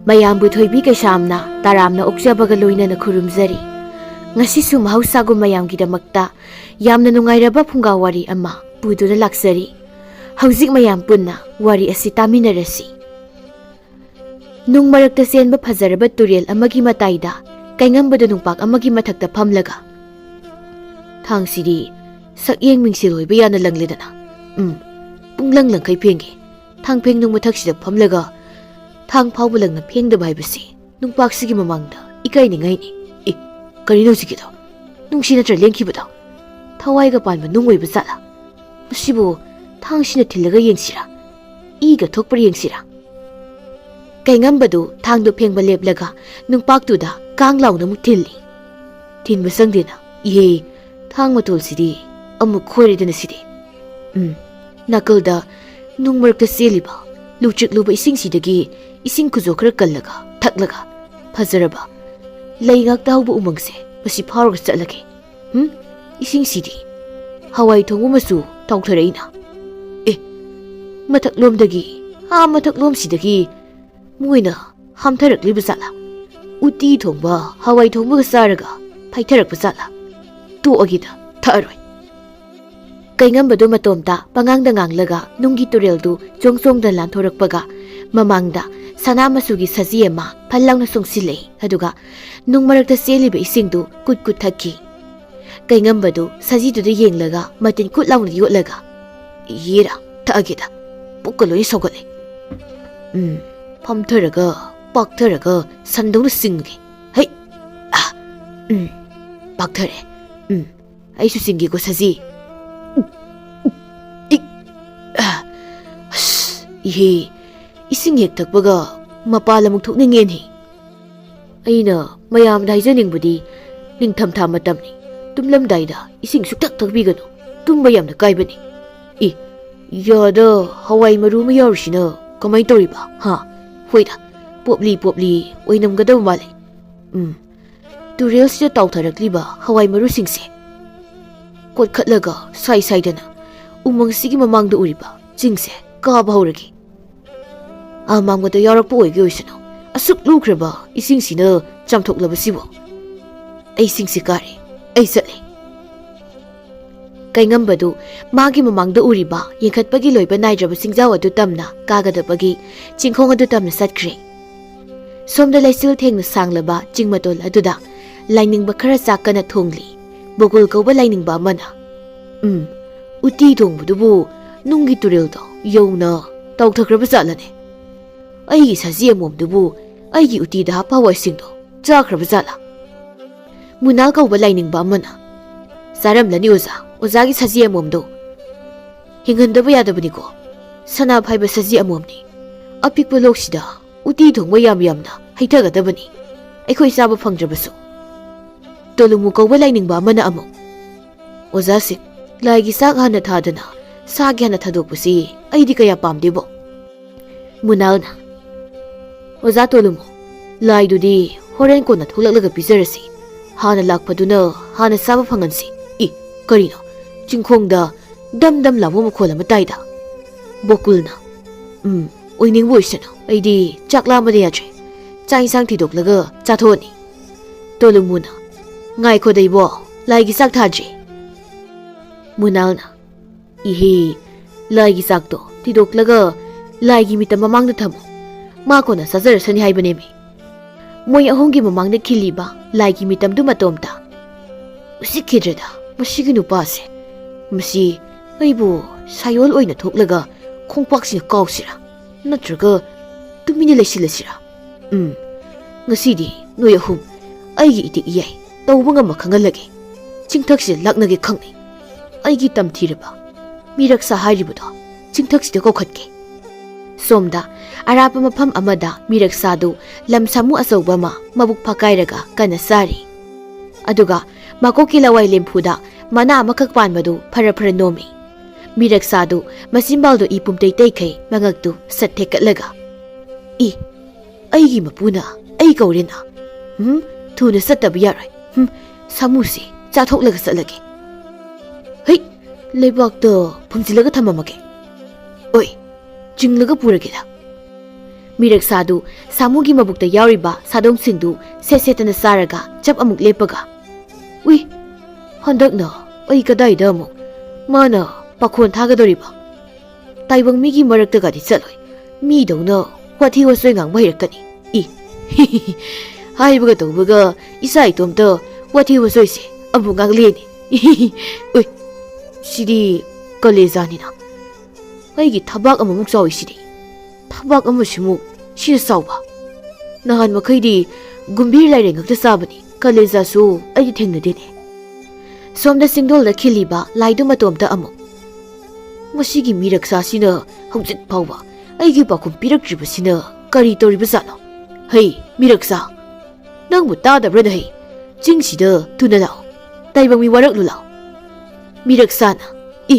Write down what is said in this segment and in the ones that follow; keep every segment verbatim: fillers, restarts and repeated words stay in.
ꯃꯌꯥꯝꯕꯨ ꯊꯣꯏꯕꯤ ꯀꯩꯁꯥꯝꯅ ꯇꯔꯥꯝꯅ ꯑꯣꯛꯆꯕꯒ ꯂꯣꯏꯅꯅ ꯈꯨꯔꯨꯝꯖꯔꯤ꯫ ꯉꯁꯤꯁꯨ ꯃꯍꯧꯁꯥꯒꯨꯝ ꯃꯌꯥꯝꯒꯤꯗꯃꯛꯇ ꯌꯥꯝꯅ ꯅꯨꯡꯉꯥꯏꯔꯕ ꯐꯨꯡꯒꯥ ꯋꯥꯔꯤ ꯑꯃ ꯄꯨꯗꯨꯅ ꯂꯥꯛꯆꯔꯤ꯫ ꯍꯧꯖꯤꯛ ꯃꯌꯥꯝ ꯄꯨꯟꯅ ꯋꯥꯔꯤ ꯑꯁꯤ ꯇꯥꯃꯤꯟꯅꯔꯁꯤ꯫ ꯅꯨꯡ ꯃꯔꯛꯇ ꯆꯦꯟꯕ ꯐꯖꯔꯕ ꯇꯨꯔꯦꯜ ꯑꯃꯒꯤ ꯃꯇꯥꯏꯗ ꯀꯩꯉꯝꯕꯗꯨ ꯅꯨꯡꯄꯥꯛ ꯑꯃꯒꯤ ꯃꯊꯛꯇ ꯐꯝꯂꯒ, "ꯊꯥꯡꯁꯤꯗꯤ ꯁꯛꯌꯦꯡ ꯃꯤꯡꯁꯦꯜ ꯑꯣꯏꯕ ꯌꯥꯅ ꯂꯪꯂꯦꯗꯅ꯫ ꯎꯝ, ꯄꯨꯡꯂꯪ ꯂꯪꯈꯩ ꯐꯦꯡꯒꯦ꯫ ꯊꯥꯡ ꯐꯦꯡꯅꯨꯡ ꯃꯊꯛꯁꯤꯗ ꯐꯝꯂꯒ ꯊꯥꯡ ꯐꯥꯎꯕ ꯂꯪꯅ ꯐꯦꯡꯗꯕ ꯍꯥꯏꯕꯁꯤ ꯅꯨꯡꯄꯥꯛꯁꯤꯒꯤ ꯃꯃꯥꯡꯗ ꯏꯀꯥꯏꯅꯤꯡꯉꯥꯏꯅꯤ꯫ ꯑꯦ, ꯀꯔꯤꯅꯣ ꯍꯧꯖꯤꯛꯀꯤꯗꯣ? ꯅꯨꯡꯁꯤ ꯅꯠꯇ꯭ꯔ ꯂꯦꯡꯈꯤꯕꯗꯣ? ꯊꯋꯥꯏꯒ ꯄꯥꯟꯕ ꯅꯨꯡ ꯑꯣꯏꯕ ꯖꯥꯠꯂꯥ? ꯃꯁꯤꯕꯨ ꯊꯥꯡꯁꯤꯅ ꯊꯤꯜꯂꯒ ꯌꯦꯡꯁꯤꯔꯥ? ꯏꯒ ꯊꯣꯛꯄ꯭ꯔꯥ ꯌꯦꯡꯁꯤꯔꯥ?" ꯀꯩꯉꯝꯕꯗꯨ ꯊꯥꯡꯗꯨ ꯐꯦꯡꯕ ꯂꯦꯞꯂꯒ ꯅꯨꯡꯄꯥꯛꯇꯨꯗ ꯀꯥꯡ ꯂꯥꯎꯅ ꯑꯃꯨꯛ ꯊꯤꯜꯂꯤ꯫ "ꯊꯤꯟꯕ ꯆꯪꯗꯦꯅ꯫ ꯏꯍꯦ, ꯊꯥꯡ ꯃꯇꯣꯜꯁꯤꯗꯤ ꯑꯃꯨꯛ ꯈꯣꯏꯔꯦꯗꯅ ꯁꯤꯗꯤ꯫ ꯎꯝ, ꯅꯥꯀꯜꯗ ꯅꯨꯡ ꯃꯔꯛꯇ ꯆꯦꯜꯂꯤꯕ ꯂꯨꯆꯤꯛꯂꯨꯕ ꯏꯁꯤꯡꯁꯤꯗꯒꯤ ꯏꯁꯤꯡ ꯈꯨꯖꯣ ꯈꯔ ꯀꯜꯂꯒ ꯊꯛꯂꯒ ꯐꯖꯔꯕ ꯂꯩ ꯉꯥꯛꯇ ꯍꯧꯕ ꯎꯃꯪꯁꯦ ꯃꯁꯤ ꯐꯥꯎꯔꯒ ꯆꯠꯂꯒꯦ꯫ ꯎꯝ, ꯏꯁꯤꯡꯁꯤꯗꯤ ꯍꯋꯥꯏ ꯊꯣꯡꯕ ꯃꯆꯨ ꯇꯥꯎꯊꯔꯛꯏꯅ꯫ ꯑꯦ, ꯃꯊꯛꯂꯣꯝꯗꯒꯤ, ꯑꯥ ꯃꯊꯛꯂꯣꯝꯁꯤꯗꯒꯤ ꯃꯣꯏꯅ ꯍꯥꯝꯊꯔꯛꯂꯤꯕ ꯖꯥꯠꯂꯥ? ꯎꯇꯤ ꯊꯣꯡꯕ, ꯍꯋꯥꯏ ꯊꯣꯡꯕꯒ ꯆꯥꯔꯒ ꯐꯥꯏꯊꯔꯛꯄ ꯖꯥꯠꯂꯥ? ꯇꯣꯛꯑꯒꯦꯗ, ꯊꯛꯑꯔꯣꯏ꯫" ꯀꯩꯉꯝꯕꯗꯨ ꯃꯇꯣꯝꯇ ꯄꯉꯥꯡꯗ ꯉꯥꯡꯂꯒ ꯅꯨꯡꯒꯤ ꯇꯨꯔꯦꯜꯗꯨ ꯆꯣꯡ ꯆꯣꯡꯗꯅ ꯂꯥꯟꯊꯣꯔꯛꯄꯒ, ꯃꯃꯥꯡꯗ ꯁꯅꯥ ꯃꯆꯨꯒꯤ ꯁꯖꯤ ꯑꯃ ꯐꯜ ꯂꯥꯎꯅ ꯆꯣꯡꯁꯤꯜꯂꯛꯏ꯫ ꯑꯗꯨꯒ ꯅꯨꯡ ꯃꯔꯛꯇ ꯆꯦꯜꯂꯤꯕ ꯏꯁꯤꯡꯗꯨ ꯀꯨꯠ ꯀꯨꯠ ꯊꯛꯈꯤ꯫ ꯀꯩꯉꯝꯕꯗꯨ ꯁꯖꯤꯗꯨꯗ ꯌꯦꯡꯂꯒ ꯃꯇꯤꯟ ꯀꯨꯠ ꯂꯥꯎꯅ ꯌꯣꯠꯂꯒ, "ꯌꯦꯔꯥ, ꯊꯛꯑꯒꯦꯗ, ꯄꯨꯛꯀ ꯂꯣꯏꯅ ꯁꯧꯒꯠꯂꯦ꯫ ꯎꯝ, ꯐꯝꯊꯔꯒ, ꯄꯥꯛꯊꯔꯒ, ꯁꯟꯗꯧꯅ ꯆꯤꯡꯉꯒꯦ꯫ ꯍꯩ! ꯑꯥ! ꯎꯝ, ꯄꯥꯛꯊꯔꯦ꯫ ꯎꯝ, ꯑꯩꯁꯨ ꯆꯤꯡꯒꯦꯀꯣ, ꯁꯖꯤ꯫ ꯏꯛ! ꯑꯥ! ꯑꯁ! ꯏꯍꯦ! ꯏꯁꯤꯡ ꯍꯦꯛ ꯊꯛꯄꯒ ꯃꯄꯥꯟ ꯑꯃꯨꯛ ꯊꯣꯛꯅꯤꯡꯉꯦꯅꯦ꯫ ꯑꯩꯅ ꯃꯌꯥꯝꯗ ꯍꯥꯏꯖꯅꯤꯡꯕꯗꯤ, ꯅꯤꯡꯊꯝꯊꯥ ꯃꯇꯝꯅꯤ, ꯇꯨꯝꯂꯝꯗꯥꯏꯗ ꯏꯁꯤꯡ ꯁꯨꯛꯊꯛ ꯊꯛꯄꯤꯒꯅꯨ, ꯇꯨꯝꯕ ꯌꯥꯝꯅ ꯀꯥꯏꯕꯅꯤ꯫" "ꯏ, ꯌꯥꯗ, ꯍꯋꯥꯏ ꯃꯔꯨ ꯑꯃ ꯌꯥꯎꯔꯤꯁꯤꯅ ꯀꯃꯥꯏꯅ ꯇꯧꯔꯤꯕ? ꯍꯥ? ꯍꯣꯏꯗ, ꯄꯣꯞꯂꯤ ꯄꯣꯞꯂꯤ ꯑꯣꯏꯅꯝꯒꯗꯕ ꯃꯥꯜꯂꯦ꯫ ꯎꯝ, ꯇꯨꯔꯦꯜꯁꯤꯗ ꯇꯥꯎꯊꯔꯛꯂꯤꯕ ꯍꯋꯥꯏ ꯃꯔꯨꯁꯤꯡꯁꯦ ꯀꯣꯠꯈꯠꯂꯒ ꯁꯥꯏ ꯁꯥꯏꯗꯅ ꯎꯃꯪꯁꯤꯒꯤ ꯃꯃꯥꯡꯗ ꯎꯔꯤꯕ ꯆꯤꯡꯁꯦ ꯀꯥꯕ ꯍꯧꯔꯒꯦ꯫ ꯑꯥ ꯃꯥꯡꯕꯗ ꯌꯥꯎꯔꯛꯄ ꯑꯣꯏꯒꯦ ꯑꯣꯏꯁꯅꯨ, ꯑꯁꯨꯛ ꯂꯨꯈ꯭ꯔꯕ ꯏꯁꯤꯡꯁꯤꯅ ꯆꯥꯝꯊꯣꯛꯂꯕꯁꯤꯕꯨ? ꯑꯩ ꯁꯤꯡꯁꯤ ꯀꯥꯔꯦ, ꯑꯩ ꯆꯠꯂꯦ꯫ ꯀꯩꯉꯝꯕꯗꯨ ꯃꯥꯒꯤ ꯃꯃꯥꯡꯗ ꯎꯔꯤꯕ ꯌꯦꯡꯈꯠꯄꯒꯤ ꯂꯣꯏꯕ ꯅꯥꯏꯗ꯭ꯔꯕ ꯆꯤꯡꯖꯥꯎ ꯑꯗꯨ ꯇꯝꯅ ꯀꯥꯒꯗꯕꯒꯤ ꯆꯤꯡꯈꯣꯡ ꯑꯗꯨ ꯇꯝꯅ ꯆꯠꯈ꯭ꯔꯦ꯫ ꯁꯣꯝꯗ ꯂꯩꯆꯤꯜ ꯊꯦꯡꯅ ꯁꯥꯡꯂꯕ ꯆꯤꯡ ꯃꯇꯣꯜ ꯑꯗꯨꯗ ꯂꯥꯏꯅꯤꯡꯕ ꯈꯔ ꯆꯥꯛ ꯀꯟꯅ ꯊꯣꯡꯂꯤ꯫ ꯕꯣꯀꯨꯜ ꯀꯧꯕ ꯂꯥꯏꯅꯤꯡꯕ ꯑꯃꯅ, "ꯎꯝ, ꯎꯇꯤ ꯊꯣꯡꯕꯗꯨꯕꯨ ꯅꯨꯡꯒꯤ ꯇꯨꯔꯦꯜꯗꯣ ꯌꯧꯅ ꯇꯥꯎꯊꯈ꯭ꯔꯕ ꯖꯥꯠꯂꯅꯦ? ꯑꯩꯒꯤ ꯁꯖꯤ ꯑꯃꯣꯝꯗꯨꯕꯨ ꯑꯩꯒꯤ ꯎꯇꯤꯗ ꯍꯥꯞꯄ ꯍꯋꯥꯏꯁꯤꯡꯗꯣ ꯆꯥꯈ꯭ꯔꯕ ꯖꯥꯠꯂꯥ?" ꯃꯨꯅꯥꯜ ꯀꯧꯕ ꯂꯥꯏꯅꯤꯡꯕ ꯑꯃꯅ, "ꯆꯥꯔꯝꯂꯅꯤ ꯑꯣꯖꯥ, ꯑꯣꯖꯥꯒꯤ ꯁꯖꯤ ꯑꯃꯣꯝꯗꯣ꯫ ꯍꯤꯡꯍꯟꯗꯕ ꯌꯥꯗꯕꯅꯤꯀꯣ꯫ ꯁꯅꯥ ꯐꯥꯏꯕ ꯁꯖꯤ ꯑꯃꯣꯝꯅꯤ꯫ ꯑꯄꯤꯛꯄ ꯂꯣꯛꯁꯤꯗ ꯎꯇꯤ ꯊꯣꯡꯕ ꯌꯥꯝ ꯌꯥꯝꯅ ꯍꯩꯊꯒꯗꯕꯅꯤ, ꯑꯩꯈꯣꯏ ꯆꯥꯕ ꯐꯪꯗ꯭ꯔꯕꯁꯨ꯫" ꯇꯣꯂꯨꯃꯨ ꯀꯧꯕ ꯂꯥꯏꯅꯤꯡꯕ ꯑꯃꯅ ꯑꯃꯨꯛ, "ꯑꯣꯖꯥꯁꯤꯡ, ꯂꯥꯏꯒꯤ ꯆꯥꯛ ꯍꯥꯟꯅ ꯊꯥꯗꯅ ꯁꯥꯒꯤ ꯍꯥꯟꯅ ꯊꯥꯗꯣꯛꯄꯁꯤ ꯑꯩꯗꯤ ꯀꯌꯥ ꯄꯥꯝꯗꯦꯕꯣ꯫" ꯃꯨꯅꯥꯜꯅ, "ꯑꯣꯖꯥ ꯇꯣꯂꯨꯃꯨ, ꯂꯥꯏꯗꯨꯗꯤ ꯍꯣꯔꯦꯟ ꯀꯣꯟꯅ ꯊꯣꯛꯂꯛꯂꯒ ꯄꯤꯖꯔꯁꯤ꯫ ꯍꯥꯟꯅ ꯂꯥꯛꯄꯗꯨꯅ ꯍꯥꯟꯅ ꯆꯥꯕ ꯐꯪꯍꯟꯁꯤ꯫ ꯏ, ꯀꯔꯤꯅꯣ? ꯆꯤꯡꯈꯣꯡꯗ ꯗꯝ ꯗꯝ ꯂꯥꯎꯕ ꯃꯈꯣꯜ ꯑꯃ ꯇꯥꯏꯗ꯫" ꯕꯣꯀꯨꯜꯅ, "ꯎꯝ, ꯑꯣꯏꯅꯤꯡꯕ ꯑꯣꯏꯁꯅꯨ꯫ ꯑꯩꯗꯤ ꯆꯥꯛ ꯂꯥꯝꯕꯗ ꯌꯥꯗ꯭ꯔꯦ꯫ ꯆꯥꯛ ꯏꯟꯁꯥꯡ ꯊꯤꯗꯣꯛꯂꯒ ꯆꯥꯊꯣꯛꯑꯅꯤ꯫" ꯇꯣꯂꯨꯃꯨꯅ, "ꯉꯥꯏꯈꯣꯗ ꯏꯕꯣ, ꯂꯥꯏꯒꯤ ꯆꯥꯛ ꯊꯥꯗ꯭ꯔꯤ꯫" ꯃꯨꯅꯥꯜꯅ, "ꯏꯍꯦ, ꯂꯥꯏꯒꯤ ꯆꯥꯛꯇꯣ ꯊꯤꯗꯣꯛꯂꯒ ꯂꯥꯏꯒꯤ ꯃꯤꯠꯇ ꯃꯃꯥꯡꯗ ꯊꯝꯃꯨ꯫ ꯃꯥ ꯀꯣꯟꯅ ꯆꯥꯖꯔꯁꯅꯤ ꯍꯥꯏꯕꯅꯦꯃꯤ꯫" ꯃꯣꯏ ꯑꯍꯨꯝꯒꯤ ꯃꯃꯥꯡꯗ ꯈꯤꯜꯂꯤꯕ ꯂꯥꯏꯒꯤ ꯃꯤꯇꯝꯗꯨ ꯃꯇꯣꯝꯇ꯫ "ꯎꯁꯤꯠꯈꯤꯗ꯭ꯔꯦꯗ ꯃꯁꯤꯒꯤ ꯅꯨꯄꯥꯁꯦ꯫ ꯃꯁꯤ ꯑꯩꯕꯨ ꯁꯥꯌꯣꯜ ꯑꯣꯏꯅ ꯊꯣꯛꯂꯒ ꯈꯣꯡꯄꯥꯛꯁꯤꯅ ꯀꯥꯎꯁꯤꯔꯥ? ꯅꯠꯇ꯭ꯔꯒ ꯇꯨꯃꯤꯟꯅ ꯂꯩꯁꯤꯜꯂꯁꯤꯔꯥ? ꯎꯝ, ꯉꯁꯤꯗꯤ ꯅꯣꯏ ꯑꯍꯨꯝ ꯑꯩꯒꯤ ꯏꯇꯤꯛ ꯏꯌꯥꯏ ꯇꯧꯕ ꯉꯝꯕ ꯈꯪꯍꯜꯂꯒꯦ꯫ ꯆꯤꯡꯊꯛꯁꯤꯗ ꯂꯥꯛꯅꯒꯦ ꯈꯪꯅꯩ꯫ ꯑꯩꯒꯤ ꯇꯝꯊꯤꯔꯕ ꯃꯤꯔꯛꯁꯥ ꯍꯥꯏꯔꯤꯕꯗꯣ ꯆꯤꯡꯊꯛꯁꯤꯗ ꯀꯧꯈꯠꯀꯦ꯫" ꯁꯣꯝꯗ ꯑꯔꯥꯞꯄ ꯃꯐꯝ ꯑꯃꯗ ꯃꯤꯔꯛꯁꯥꯗꯨ ꯂꯝ ꯁꯥꯃꯨ ꯑꯆꯧꯕ ꯑꯃ ꯃꯕꯨꯛ ꯐꯥꯀꯥꯏꯔꯒ ꯀꯟꯅ ꯆꯥꯔꯤ꯫ ꯑꯗꯨꯒ ꯃꯀꯣꯛꯀꯤ ꯂꯋꯥꯏ ꯂꯦꯝꯐꯨꯗ ꯃꯅꯥ ꯑꯃꯈꯛ ꯄꯥꯟꯕꯗꯨ ꯐꯔ ꯐꯔ ꯅꯣꯝꯃꯤ꯫ ꯃꯤꯔꯛꯁꯥꯗꯨ ꯃꯆꯤꯟꯕꯥꯜꯗꯨ ꯏ ꯄꯨꯝꯇꯩ ꯇꯩꯈꯩ ꯃꯉꯛꯇꯨ ꯁꯠ ꯊꯦꯛꯀꯠꯂꯒ, "ꯏ, ꯑꯩꯒꯤ ꯃꯄꯨꯅ ꯑꯩ ꯀꯧꯔꯦꯅ꯫ ꯍꯨꯝ, ꯊꯨꯅ ꯆꯠꯇꯕ ꯌꯥꯔꯣꯏ꯫ ꯍꯨꯝ, ꯁꯥꯃꯨꯁꯤ ꯆꯥꯊꯣꯛꯂꯒ ꯆꯠꯂꯒꯦ꯫ ꯍꯩ, ꯂꯩꯕꯥꯛꯇ ꯐꯨꯝꯖꯤꯜꯂꯒ ꯊꯝꯃꯝꯃꯒꯦ꯫ ꯑꯣꯏ, ꯆꯤꯡꯂꯒ ꯄꯨꯔꯒꯦꯗ꯫" ꯃꯤꯔꯛꯁꯥꯗꯨ ꯁꯥꯃꯨꯒꯤ ꯃꯕꯨꯛꯇ ꯌꯥꯎꯔꯤꯕ ꯁꯥꯗꯣꯡꯁꯤꯡꯗꯨ ꯁꯦꯠ ꯁꯦꯠꯇꯅ ꯆꯥꯔꯒ ꯆꯞ ꯑꯃꯨꯛ ꯂꯦꯞꯄꯒ, "ꯎꯏ, ꯍꯟꯗꯛꯅ ꯑꯩ ꯀꯗꯥꯏꯗ ꯑꯃꯨꯛ ꯃꯥꯅ ꯄꯥꯈꯣꯟ ꯊꯥꯒꯗꯧꯔꯤꯕ? ꯇꯥꯏꯕꯪ ꯃꯤꯒꯤ ꯃꯔꯛꯇꯒꯗꯤ ꯆꯠꯂꯣꯏ꯫ ꯃꯤꯗꯧꯅ ꯋꯥꯊꯤ ꯋꯥꯆꯣꯏ ꯉꯥꯡꯕ ꯍꯩꯔꯛꯀꯅꯤ꯫ ꯏ, ꯍꯥꯏꯕꯒ ꯇꯧꯕꯒ ꯏꯆꯥ ꯏꯇꯣꯝꯇ ꯋꯥꯊꯤ ꯋꯥꯆꯣꯏꯁꯦ ꯑꯃꯨꯛ ꯉꯥꯡꯂꯦꯅꯦ꯫ ꯎꯏ, ꯁꯤꯗꯤ ꯀꯂꯦꯖꯥꯅꯤꯅ꯫ ꯑꯩꯒꯤ ꯊꯕꯥꯛ ꯑꯃꯃꯨꯛ ꯆꯥꯎꯏ ꯁꯤꯗꯤ꯫ ꯊꯕꯥꯛ ꯑꯃꯁꯤꯃꯨꯛ ꯁꯤꯅ ꯆꯥꯎꯕ꯫ ꯅꯍꯥꯟ ꯃꯈꯩꯗꯤ ꯒꯨꯝꯚꯤꯔ ꯂꯥꯏꯔꯦꯟ ꯉꯛꯇ ꯆꯥꯕꯅꯤ, ꯀꯂꯦꯖꯥꯁꯨ ꯑꯩꯗꯤ ꯊꯦꯡꯅꯗꯦꯅꯦ"꯫ ꯁꯣꯝꯗ ꯆꯤꯡꯗꯣꯜꯗ ꯈꯤꯜꯂꯤꯕ ꯂꯥꯏꯗꯨ ꯃꯇꯣꯝꯇ ꯑꯃꯨꯛ, "ꯃꯁꯤꯒꯤ ꯃꯤꯔꯛꯁꯥꯁꯤꯅ ꯍꯧꯖꯤꯛ ꯐꯥꯎꯕ ꯑꯩꯒꯤ ꯄꯥꯎꯈꯨꯝ ꯄꯤꯔꯛꯇ꯭ꯔꯤꯕꯁꯤꯅ ꯀꯔꯤ ꯇꯧꯔꯤꯕꯖꯥꯠꯅꯣ? ꯍꯩ, ꯃꯤꯔꯛꯁꯥ, ꯅꯪꯕꯨ ꯇꯥꯗꯕ꯭ꯔꯅ ꯍꯩ? ꯆꯤꯡꯁꯤꯗ ꯊꯨꯅ ꯂꯥꯛꯑꯣ꯫ ꯇꯥꯏꯕꯪ ꯃꯤ ꯋꯥꯔꯛꯂꯨ ꯂꯥꯛꯑꯣ"꯫ ꯃꯤꯔꯛꯁꯥꯅ, "ꯏ,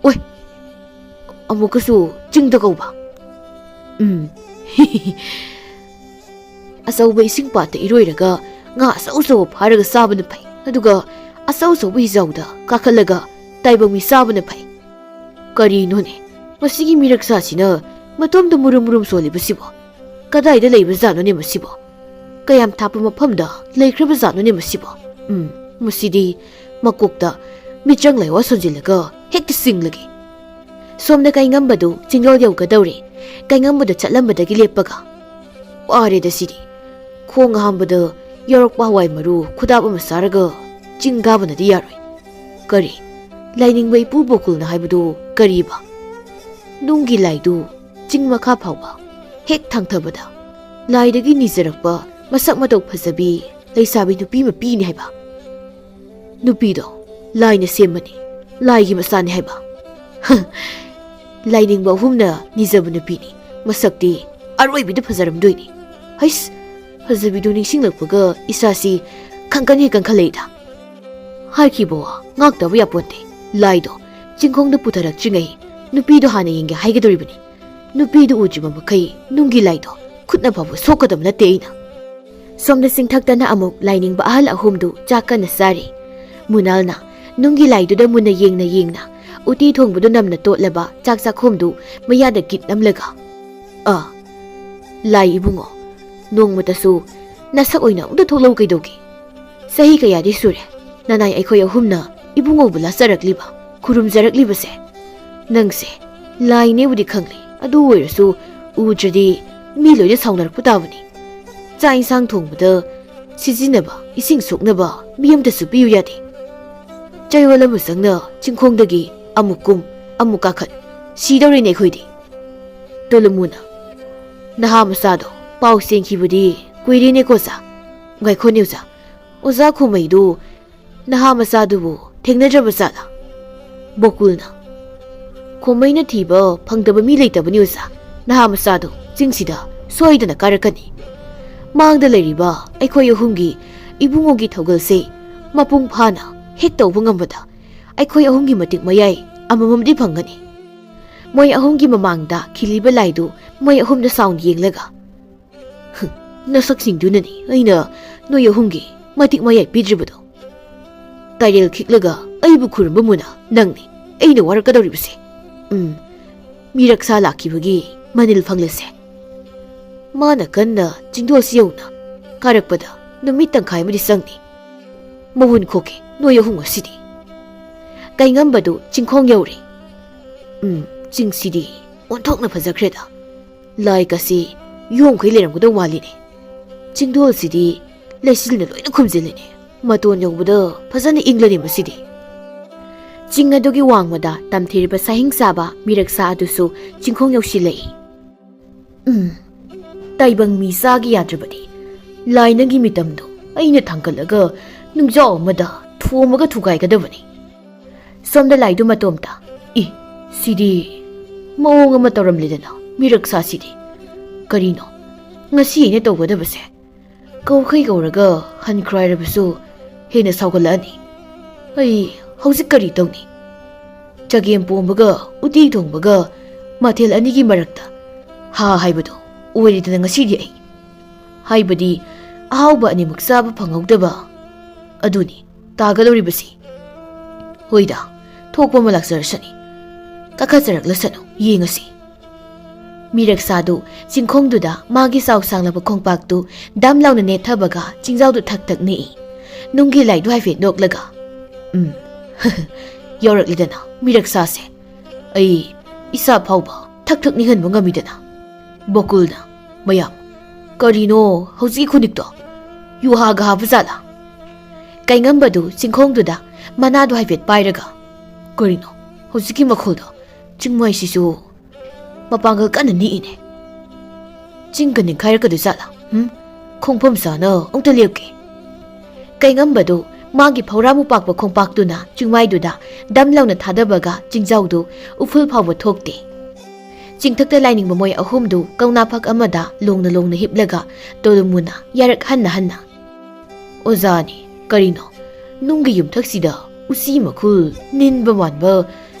ꯑꯣꯏ, ꯑꯃꯨꯛꯀꯁꯨ ꯆꯤꯡꯗ ꯀꯧꯕ"꯫ ꯎꯝ꯫ "ꯑꯆꯧꯕ ꯏꯁꯤꯡ ꯄꯥꯠꯇ ꯏꯔꯣꯏꯔꯒ ꯉꯥ ꯑꯆꯧ ꯑꯆꯧꯕ ꯐꯥꯔꯒ ꯆꯥꯕꯅ ꯐꯩ, ꯑꯗꯨꯒ ꯑꯆꯧ ꯑꯆꯧꯕ ꯍꯤꯖꯥꯎꯗ ꯀꯥꯈꯠꯂꯒ ꯇꯥꯏꯕꯪ ꯃꯤ ꯆꯥꯕꯅ ꯐꯩ"꯫ ꯀꯔꯤꯅꯣꯅꯦ, ꯃꯁꯤꯒꯤ ꯃꯤꯔꯛꯁꯥꯁꯤꯅ ꯃꯇꯣꯝꯗ ꯃꯨꯔꯨꯝ ꯃꯨꯔꯨꯝ ꯁꯣꯜꯂꯤꯕꯁꯤꯕꯣ? ꯀꯗꯥꯏꯗ ꯂꯩꯕꯖꯥꯠꯅꯣꯅꯦ ꯃꯁꯤꯕꯣ? ꯀꯌꯥꯝ ꯊꯥꯞꯄ ꯃꯐꯝꯗ ꯂꯩꯈ꯭ꯔꯕꯖꯥꯠꯅꯣꯅꯦ ꯃꯁꯤꯕꯣ? ꯎꯝ, ꯃꯁꯤꯗꯤ ꯃꯀꯣꯛꯇ ꯃꯤꯆꯪ ꯂꯥꯏꯋꯥ ꯁꯣꯟꯖꯤꯜꯂꯒ ꯍꯦꯛꯇ ꯆꯤꯡꯂꯒꯦ꯫ ꯁꯣꯝꯗ ꯀꯩꯉꯝꯕꯗꯨ ꯆꯤꯡꯗꯣꯜ ꯌꯧꯒꯗꯧꯔꯦ꯫ ꯀꯩꯉꯝꯕꯗ ꯆꯠꯂꯝꯕꯗꯒꯤ ꯂꯦꯞꯄꯒ, "ꯋꯥꯔꯦꯗ ꯁꯤꯗꯤ꯫ ꯈꯣꯡ ꯑꯍꯥꯝꯕꯗ ꯌꯥꯎꯔꯛꯄ ꯍꯋꯥꯏ ꯃꯔꯨ ꯈꯨꯗꯥꯞ ꯑꯃ ꯆꯥꯔꯒ ꯆꯤꯡ ꯀꯥꯕꯅꯗꯤ ꯌꯥꯔꯣꯏ꯫ ꯀꯔꯤ, ꯂꯥꯏꯅꯤꯡꯕ ꯏꯄꯨ ꯕꯣꯀꯨꯜꯅ ꯍꯥꯏꯕꯗꯨ ꯀꯔꯤꯕ? ꯅꯨꯡꯒꯤ ꯂꯥꯏꯗꯨ ꯆꯤꯡ ꯃꯈꯥ ꯐꯥꯎꯕ ꯍꯦꯛ ꯊꯥꯡꯊꯕꯗ ꯂꯥꯏꯗꯒꯤ ꯅꯤꯖꯔꯛꯄ ꯃꯁꯛ ꯃꯇꯧ ꯐꯖꯕꯤ ꯂꯩꯁꯥꯕꯤ ꯅꯨꯄꯤ ꯑꯃ ꯄꯤꯅꯤ ꯍꯥꯏꯕ꯫ ꯅꯨꯄꯤꯗꯣ ꯂꯥꯏꯅ ꯁꯦꯝꯕꯅꯤ, ꯂꯥꯏꯒꯤ ꯃꯆꯥꯅꯤ ꯍꯥꯏꯕ꯫ ꯍ, ꯂꯥꯏꯅꯤꯡꯕ ꯑꯍꯨꯝꯅ ꯅꯤꯖꯕ ꯅꯨꯄꯤꯅꯤ꯫ ꯃꯁꯛꯇꯤ ꯑꯔꯣꯏꯕꯤꯗ ꯐꯖꯔꯝꯗꯣꯏꯅꯤ꯫ ꯍꯩꯁ, ꯐꯖꯕꯤꯗꯨ ꯅꯤꯡꯁꯤꯡꯂꯛꯄꯒ ꯏꯁꯥꯁꯤ ꯈꯪꯀꯟ ꯍꯦꯛ ꯀꯟꯈꯠꯂꯛꯏꯗ꯫ ꯍꯥꯏꯈꯤꯕ ꯋꯥ ꯉꯥꯛꯇꯕ ꯌꯥꯄꯣꯟꯇꯦ꯫ ꯂꯥꯏꯗꯣ ꯆꯤꯡꯈꯣꯡꯗ ꯄꯨꯊꯔꯛꯇ꯭ꯔꯤꯉꯩ ꯅꯨꯄꯤꯗꯣ ꯍꯥꯟꯅ ꯌꯦꯡꯒꯦ ꯍꯥꯏꯒꯗꯧꯔꯤꯕꯅꯤ꯫ ꯅꯨꯄꯤꯗꯨ ꯎꯗ꯭ꯔꯤꯕ ꯃꯈꯩ ꯅꯨꯡꯒꯤ ꯂꯥꯏꯗꯣ ꯈꯨꯠꯅ ꯐꯥꯎꯕ ꯁꯣꯛꯀꯗꯕ ꯅꯠꯇꯦ ꯑꯩꯅ꯫ ꯁꯣꯝꯗ ꯆꯤꯡꯊꯛꯇꯅ ꯑꯃꯨꯛ ꯂꯥꯏꯅꯤꯡꯕ ꯑꯍꯜ ꯑꯍꯨꯝꯗꯨ ꯆꯥꯛ ꯀꯟꯅ ꯆꯥꯔꯤ꯫ ꯃꯨꯅꯥꯜꯅ ꯅꯨꯡꯒꯤ ꯂꯥꯏꯗꯨꯗ ꯃꯨꯟꯅ ꯌꯦꯡꯅ ꯌꯦꯡꯅ ꯎꯇꯤ ꯊꯣꯡꯕꯗꯨ ꯅꯝꯅ ꯇꯣꯠꯂꯕ ꯆꯥꯛ ꯆꯥꯛꯈꯣꯝꯗꯨ ꯃꯌꯥꯗ ꯒꯤꯠ ꯅꯝꯂꯒ, ꯑꯥ, ꯂꯥꯏ ꯏꯕꯨꯡꯉꯣ, ꯅꯣꯡꯃꯇꯁꯨ ꯅꯁꯛ ꯑꯣꯏꯅ ꯑꯃꯨꯛꯇ ꯊꯣꯛꯂꯛꯎ ꯀꯩꯗꯧꯒꯦ? ꯆꯍꯤ ꯀꯌꯥꯗꯤ ꯁꯨꯔꯦ ꯅꯅꯥꯏ ꯑꯩꯈꯣꯏ ꯑꯍꯨꯝꯅ ꯏꯕꯨꯡꯉꯣꯕꯨ ꯂꯥꯠꯆꯔꯛꯂꯤꯕ, ꯈꯨꯔꯨꯝꯖꯔꯛꯂꯤꯕꯁꯦ꯫ ꯅꯪꯁꯦ ꯂꯥꯏꯅꯦꯕꯨꯗꯤ ꯈꯪꯂꯦ, ꯑꯗꯨ ꯑꯣꯏꯔꯁꯨ ꯎꯗ꯭ꯔꯗꯤ ꯃꯤ ꯂꯣꯏꯅ ꯁꯥꯎꯅꯔꯛꯄ ꯇꯥꯕꯅꯤ꯫ ꯆꯥꯛ ꯏꯟꯁꯥꯡ ꯊꯣꯡꯕꯗ ꯁꯤꯖꯤꯟꯅꯕ ꯏꯁꯤꯡ ꯁꯣꯛꯅꯕ ꯃꯤ ꯑꯃꯇꯁꯨ ꯄꯤꯌꯨ ꯌꯥꯗꯦ꯫ ꯆꯌꯣꯜ ꯑꯃ ꯆꯪꯅ ꯆꯤꯡꯈꯣꯡꯗꯒꯤ ꯑꯃꯨꯛ ꯀꯨꯝ, ꯑꯃꯨꯛ ꯀꯥꯈꯠ, ꯁꯤꯗꯧꯔꯦꯅꯦ ꯑꯩꯈꯣꯏꯗꯤ꯫ ꯇꯣꯂꯨꯃꯨꯅ, ꯅꯍꯥ ꯃꯆꯥꯗꯣ ꯄꯥꯎ ꯆꯦꯟꯈꯤꯕꯗꯤ ꯀꯨꯏꯔꯦꯅꯦꯀꯣ ꯑꯣꯖꯥ꯫ ꯉꯥꯏꯈꯣꯅꯦ ꯑꯣꯖꯥ, ꯑꯣꯖꯥ ꯈꯣꯃꯩꯗꯨ ꯅꯍꯥ ꯃꯆꯥꯗꯨꯕꯨ ꯊꯦꯡꯅꯗ꯭ꯔꯕ ꯖꯥꯠꯂꯥ? ꯕꯣꯀꯨꯜꯅ, ꯈꯣꯃꯩꯅ ꯊꯤꯕ ꯐꯪꯗꯕ ꯃꯤ ꯂꯩꯇꯕꯅꯤ ꯑꯣꯖꯥ꯫ ꯅꯍꯥ ꯃꯆꯥꯗꯣ ꯆꯤꯡꯁꯤꯗ ꯁꯣꯏꯗꯅ ꯀꯥꯔꯛꯀꯅꯤ꯫ ꯃꯥꯡꯗ ꯂꯩꯔꯤꯕ ꯑꯩꯈꯣꯏ ꯑꯍꯨꯝꯒꯤ ꯏꯕꯨꯡꯉꯣꯒꯤ ꯊꯧꯒꯜꯁꯦ ꯃꯄꯨꯡ ꯐꯥꯅ ꯍꯦꯛ ꯇꯧꯕ ꯉꯝꯕꯗ ꯑꯩꯈꯣꯏ ꯑꯍꯨꯝꯒꯤ ꯃꯇꯤꯛ ꯃꯌꯥꯏ ꯑꯃꯃꯝꯗꯤ ꯐꯪꯒꯅꯤ꯫ ꯃꯣꯏ ꯑꯍꯨꯝꯒꯤ ꯃꯃꯥꯡꯗ ꯈꯤꯜꯂꯤꯕ ꯂꯥꯏꯗꯨ ꯃꯣꯏ ꯑꯍꯨꯝꯗ ꯁꯥꯎꯅ ꯌꯦꯡꯂꯒ, "ꯍꯨꯝ, ꯅꯁꯛꯁꯤꯡꯗꯨꯅꯅꯤ ꯑꯩꯅ ꯅꯣꯏ ꯑꯍꯨꯝꯒꯤ ꯃꯇꯤꯛ ꯃꯌꯥꯏ ꯄꯤꯗ꯭ꯔꯤꯕꯗꯣ꯫ ꯀꯥꯏꯔꯦꯜ ꯈꯤꯛꯂꯒ ꯑꯩꯕꯨ ꯈꯨꯔꯨꯝꯕ ꯃꯨꯅ ꯅꯪꯅꯤ ꯑꯩꯅ ꯋꯥꯔꯛꯀꯗꯧꯔꯤꯕꯁꯦ꯫ ꯎꯝ, ꯃꯤꯔꯛꯁꯥ ꯂꯥꯛꯈꯤꯕꯒꯤ ꯃꯅꯤꯜ ꯐꯪꯂꯁꯦ꯫ ꯃꯥꯅ ꯀꯟꯅ ꯆꯤꯡꯗꯣꯜꯁꯤ ꯌꯧꯅ ꯀꯥꯔꯛꯄꯗ ꯅꯨꯃꯤꯠ ꯇꯪꯈꯥꯏ ꯑꯃꯗꯤ ꯆꯪꯅꯤ꯫ ꯃꯍꯨꯟ ꯈꯣꯛꯀꯦ ꯅꯣꯏ ꯑꯍꯨꯝ ꯉꯁꯤꯗꯤ꯫" ꯀꯩꯉꯝꯕꯗꯨ ꯆꯤꯡꯈꯣꯡ ꯌꯧꯔꯦ꯫ ꯎꯝ, ꯆꯤꯡꯁꯤꯗꯤ ꯑꯣꯟꯊꯣꯛꯅ ꯐꯖꯈ꯭ꯔꯦꯗ꯫ ꯂꯥꯏꯒꯁꯤ ꯌꯣꯝꯈꯩ ꯂꯩꯔꯝꯒꯗꯧ ꯃꯥꯜꯂꯤꯅꯦ꯫ ꯆꯤꯡꯗꯣꯜꯁꯤꯗꯤ ꯂꯩꯆꯤꯜꯅ ꯂꯣꯏꯅ ꯈꯨꯝꯖꯤꯜꯂꯤꯅꯦ꯫ ꯃꯇꯣꯟ ꯌꯧꯕꯗ ꯐꯖꯅ ꯏꯪꯂꯅꯤ ꯃꯁꯤꯗꯤ꯫ ꯆꯤꯡ ꯑꯗꯨꯒꯤ ꯋꯥꯡꯃꯗ ꯇꯝꯊꯤꯔꯤꯕ ꯁꯥꯍꯤꯡ ꯆꯥꯕ ꯃꯤꯔꯛꯁꯥ ꯑꯗꯨꯁꯨ ꯆꯤꯡꯈꯣꯡ ꯌꯧꯁꯤꯜꯂꯛꯏ꯫ ꯎꯝ, ꯇꯥꯏꯕꯪ ꯃꯤ ꯆꯥꯒꯤ ꯌꯥꯗ꯭ꯔꯕꯗꯤ ꯂꯥꯏ ꯅꯪꯒꯤ ꯃꯤꯇꯝꯗꯣ ꯑꯩꯅ ꯊꯥꯡꯒꯠꯂꯒ ꯅꯨꯡꯖꯥꯎ ꯑꯃꯗ ꯊꯣꯝꯃꯒ ꯊꯨꯒꯥꯏꯒꯗꯕꯅꯤ꯫ ꯁꯣꯝꯗ ꯂꯥꯏꯗꯨ ꯃꯇꯣꯝꯇ, "ꯏ, ꯁꯤꯗꯤ ꯃꯑꯣꯡ ꯑꯃ ꯇꯧꯔꯝꯂꯦꯗꯅ, ꯃꯤꯔꯛꯁꯥꯁꯤꯗꯤ꯫ ꯀꯔꯤꯅꯣ ꯉꯁꯤ ꯑꯩꯅ ꯇꯧꯒꯗꯕꯁꯦ? ꯀꯧꯈꯩ ꯀꯧꯔꯒ ꯍꯟꯈ꯭ꯔꯥꯏꯔꯕꯁꯨ ꯍꯦꯟꯅ ꯁꯥꯎꯒꯠꯂꯛꯑꯅꯤ꯫ ꯑꯩ ꯍꯧꯖꯤꯛ ꯀꯔꯤ ꯇꯧꯅꯤ? ꯆꯒꯦꯝ ꯄꯣꯝꯕꯒ ꯎꯇꯤ ꯊꯣꯡꯕꯒ ꯃꯊꯦꯜ ꯑꯅꯤꯒꯤ ꯃꯔꯛꯇ ꯍꯥ ꯍꯥꯏꯕꯗꯣ ꯑꯣꯏꯔꯦꯗꯅ ꯉꯁꯤꯗꯤ ꯑꯩ꯫ ꯍꯥꯏꯕꯗꯤ ꯑꯍꯥꯎꯕ ꯑꯅꯤꯃꯛ ꯆꯥꯕ ꯐꯪꯍꯧꯗꯕ ꯑꯗꯨꯅꯤ ꯇꯥꯒꯗꯧꯔꯤꯕꯁꯤ꯫ ꯍꯣꯏꯗ, ꯊꯣꯛꯄ ꯑꯃ ꯂꯥꯛꯆꯔꯁꯅꯤ, ꯀꯥꯈꯠꯆꯔꯛꯂꯁꯅꯨ, ꯌꯦꯡꯉꯁꯤ꯫" ꯃꯤꯔꯛꯁꯥꯗꯨ ꯆꯤꯡꯈꯣꯡꯗꯨꯗ ꯃꯥꯒꯤ ꯆꯥꯎ ꯁꯥꯡꯂꯕ ꯈꯣꯡꯄꯥꯛꯇꯨ ꯗꯝ ꯂꯥꯎꯅ ꯅꯦꯠꯊꯕꯒ ꯆꯤꯡꯖꯥꯎꯗꯨ ꯊꯛ ꯊꯛ ꯅꯤꯛꯏ꯫ ꯅꯨꯡꯒꯤ ꯂꯥꯏꯗꯨ ꯍꯥꯏꯐꯦꯠ ꯅꯣꯛꯂꯒ, "ꯎꯝ, ꯌꯧꯔꯛꯂꯤꯗꯅ ꯃꯤꯔꯛꯁꯥꯁꯦ꯫ ꯑꯩ ꯏꯁꯥ ꯐꯥꯎꯕ ꯊꯛ ꯊꯛ ꯅꯤꯛꯍꯟꯕ ꯉꯝꯃꯤꯗꯅ꯫" ꯕꯣꯀꯨꯜꯅ, "ꯃꯌꯥꯝ, ꯀꯔꯤꯅꯣ ꯍꯧꯖꯤꯛꯀꯤ ꯈꯨꯅꯤꯛꯇꯣ? ꯌꯨꯍꯥꯒ ꯍꯥꯕ ꯖꯥꯠꯂꯥ?" ꯀꯩꯉꯝꯕꯗꯨ ꯆꯤꯡꯈꯣꯡꯗꯨꯗ ꯃꯅꯥꯗꯨ ꯍꯥꯏꯐꯦꯠ ꯄꯥꯏꯔꯒ, "ꯀꯔꯤꯅꯣ ꯍꯧꯖꯤꯛꯀꯤ ꯃꯈꯣꯜꯗꯣ? ꯆꯤꯡꯃꯩꯁꯤꯁꯨ ꯃꯄꯥꯡꯒꯜ ꯀꯟꯅ ꯅꯤꯛꯏꯅꯦ꯫ ꯆꯤꯡꯒ ꯅꯤꯡꯈꯥꯏꯔꯛꯀꯗꯣꯏ ꯖꯥꯠꯂꯥ? ꯍꯨꯝ? ꯈꯣꯡꯐꯝ ꯆꯥꯅ ꯑꯃꯨꯛꯇ ꯂꯦꯞꯀꯦ꯫" ꯀꯩꯉꯝꯕꯗꯨ ꯃꯥꯒꯤ ꯐꯧꯔꯥꯃꯨꯛ ꯄꯥꯛꯄ ꯈꯣꯡꯄꯥꯛꯇꯨꯅ ꯆꯤꯡꯃꯥꯏꯗꯨꯗ ꯗꯝ ꯂꯥꯎꯅ ꯊꯥꯗꯕꯒ ꯆꯤꯡꯖꯥꯎꯗꯨ ꯎꯐꯨꯜ ꯐꯥꯎꯕ ꯊꯣꯛꯇꯦ꯫ ꯆꯤꯡꯊꯛꯇ ꯂꯥꯏꯅꯤꯡꯕ ꯃꯣꯏ ꯑꯍꯨꯝꯗꯨ ꯀꯧꯅꯥ ꯐꯛ ꯑꯃꯗ ꯂꯣꯡꯅ ꯂꯣꯡꯅ ꯍꯤꯞꯂꯒ ꯇꯣꯂꯨꯃꯨꯅ ꯌꯥꯔꯛ ꯍꯟꯅ ꯍꯟꯅ, "ꯑꯣꯖꯥꯅꯤ, ꯀꯔꯤꯅꯣ? ꯅꯨꯡꯒꯤ ꯌꯨꯝꯊꯛꯁꯤꯗ ꯎꯆꯤ ꯃꯈꯨꯜ ꯅꯤꯟꯕ ꯃꯥꯟꯕ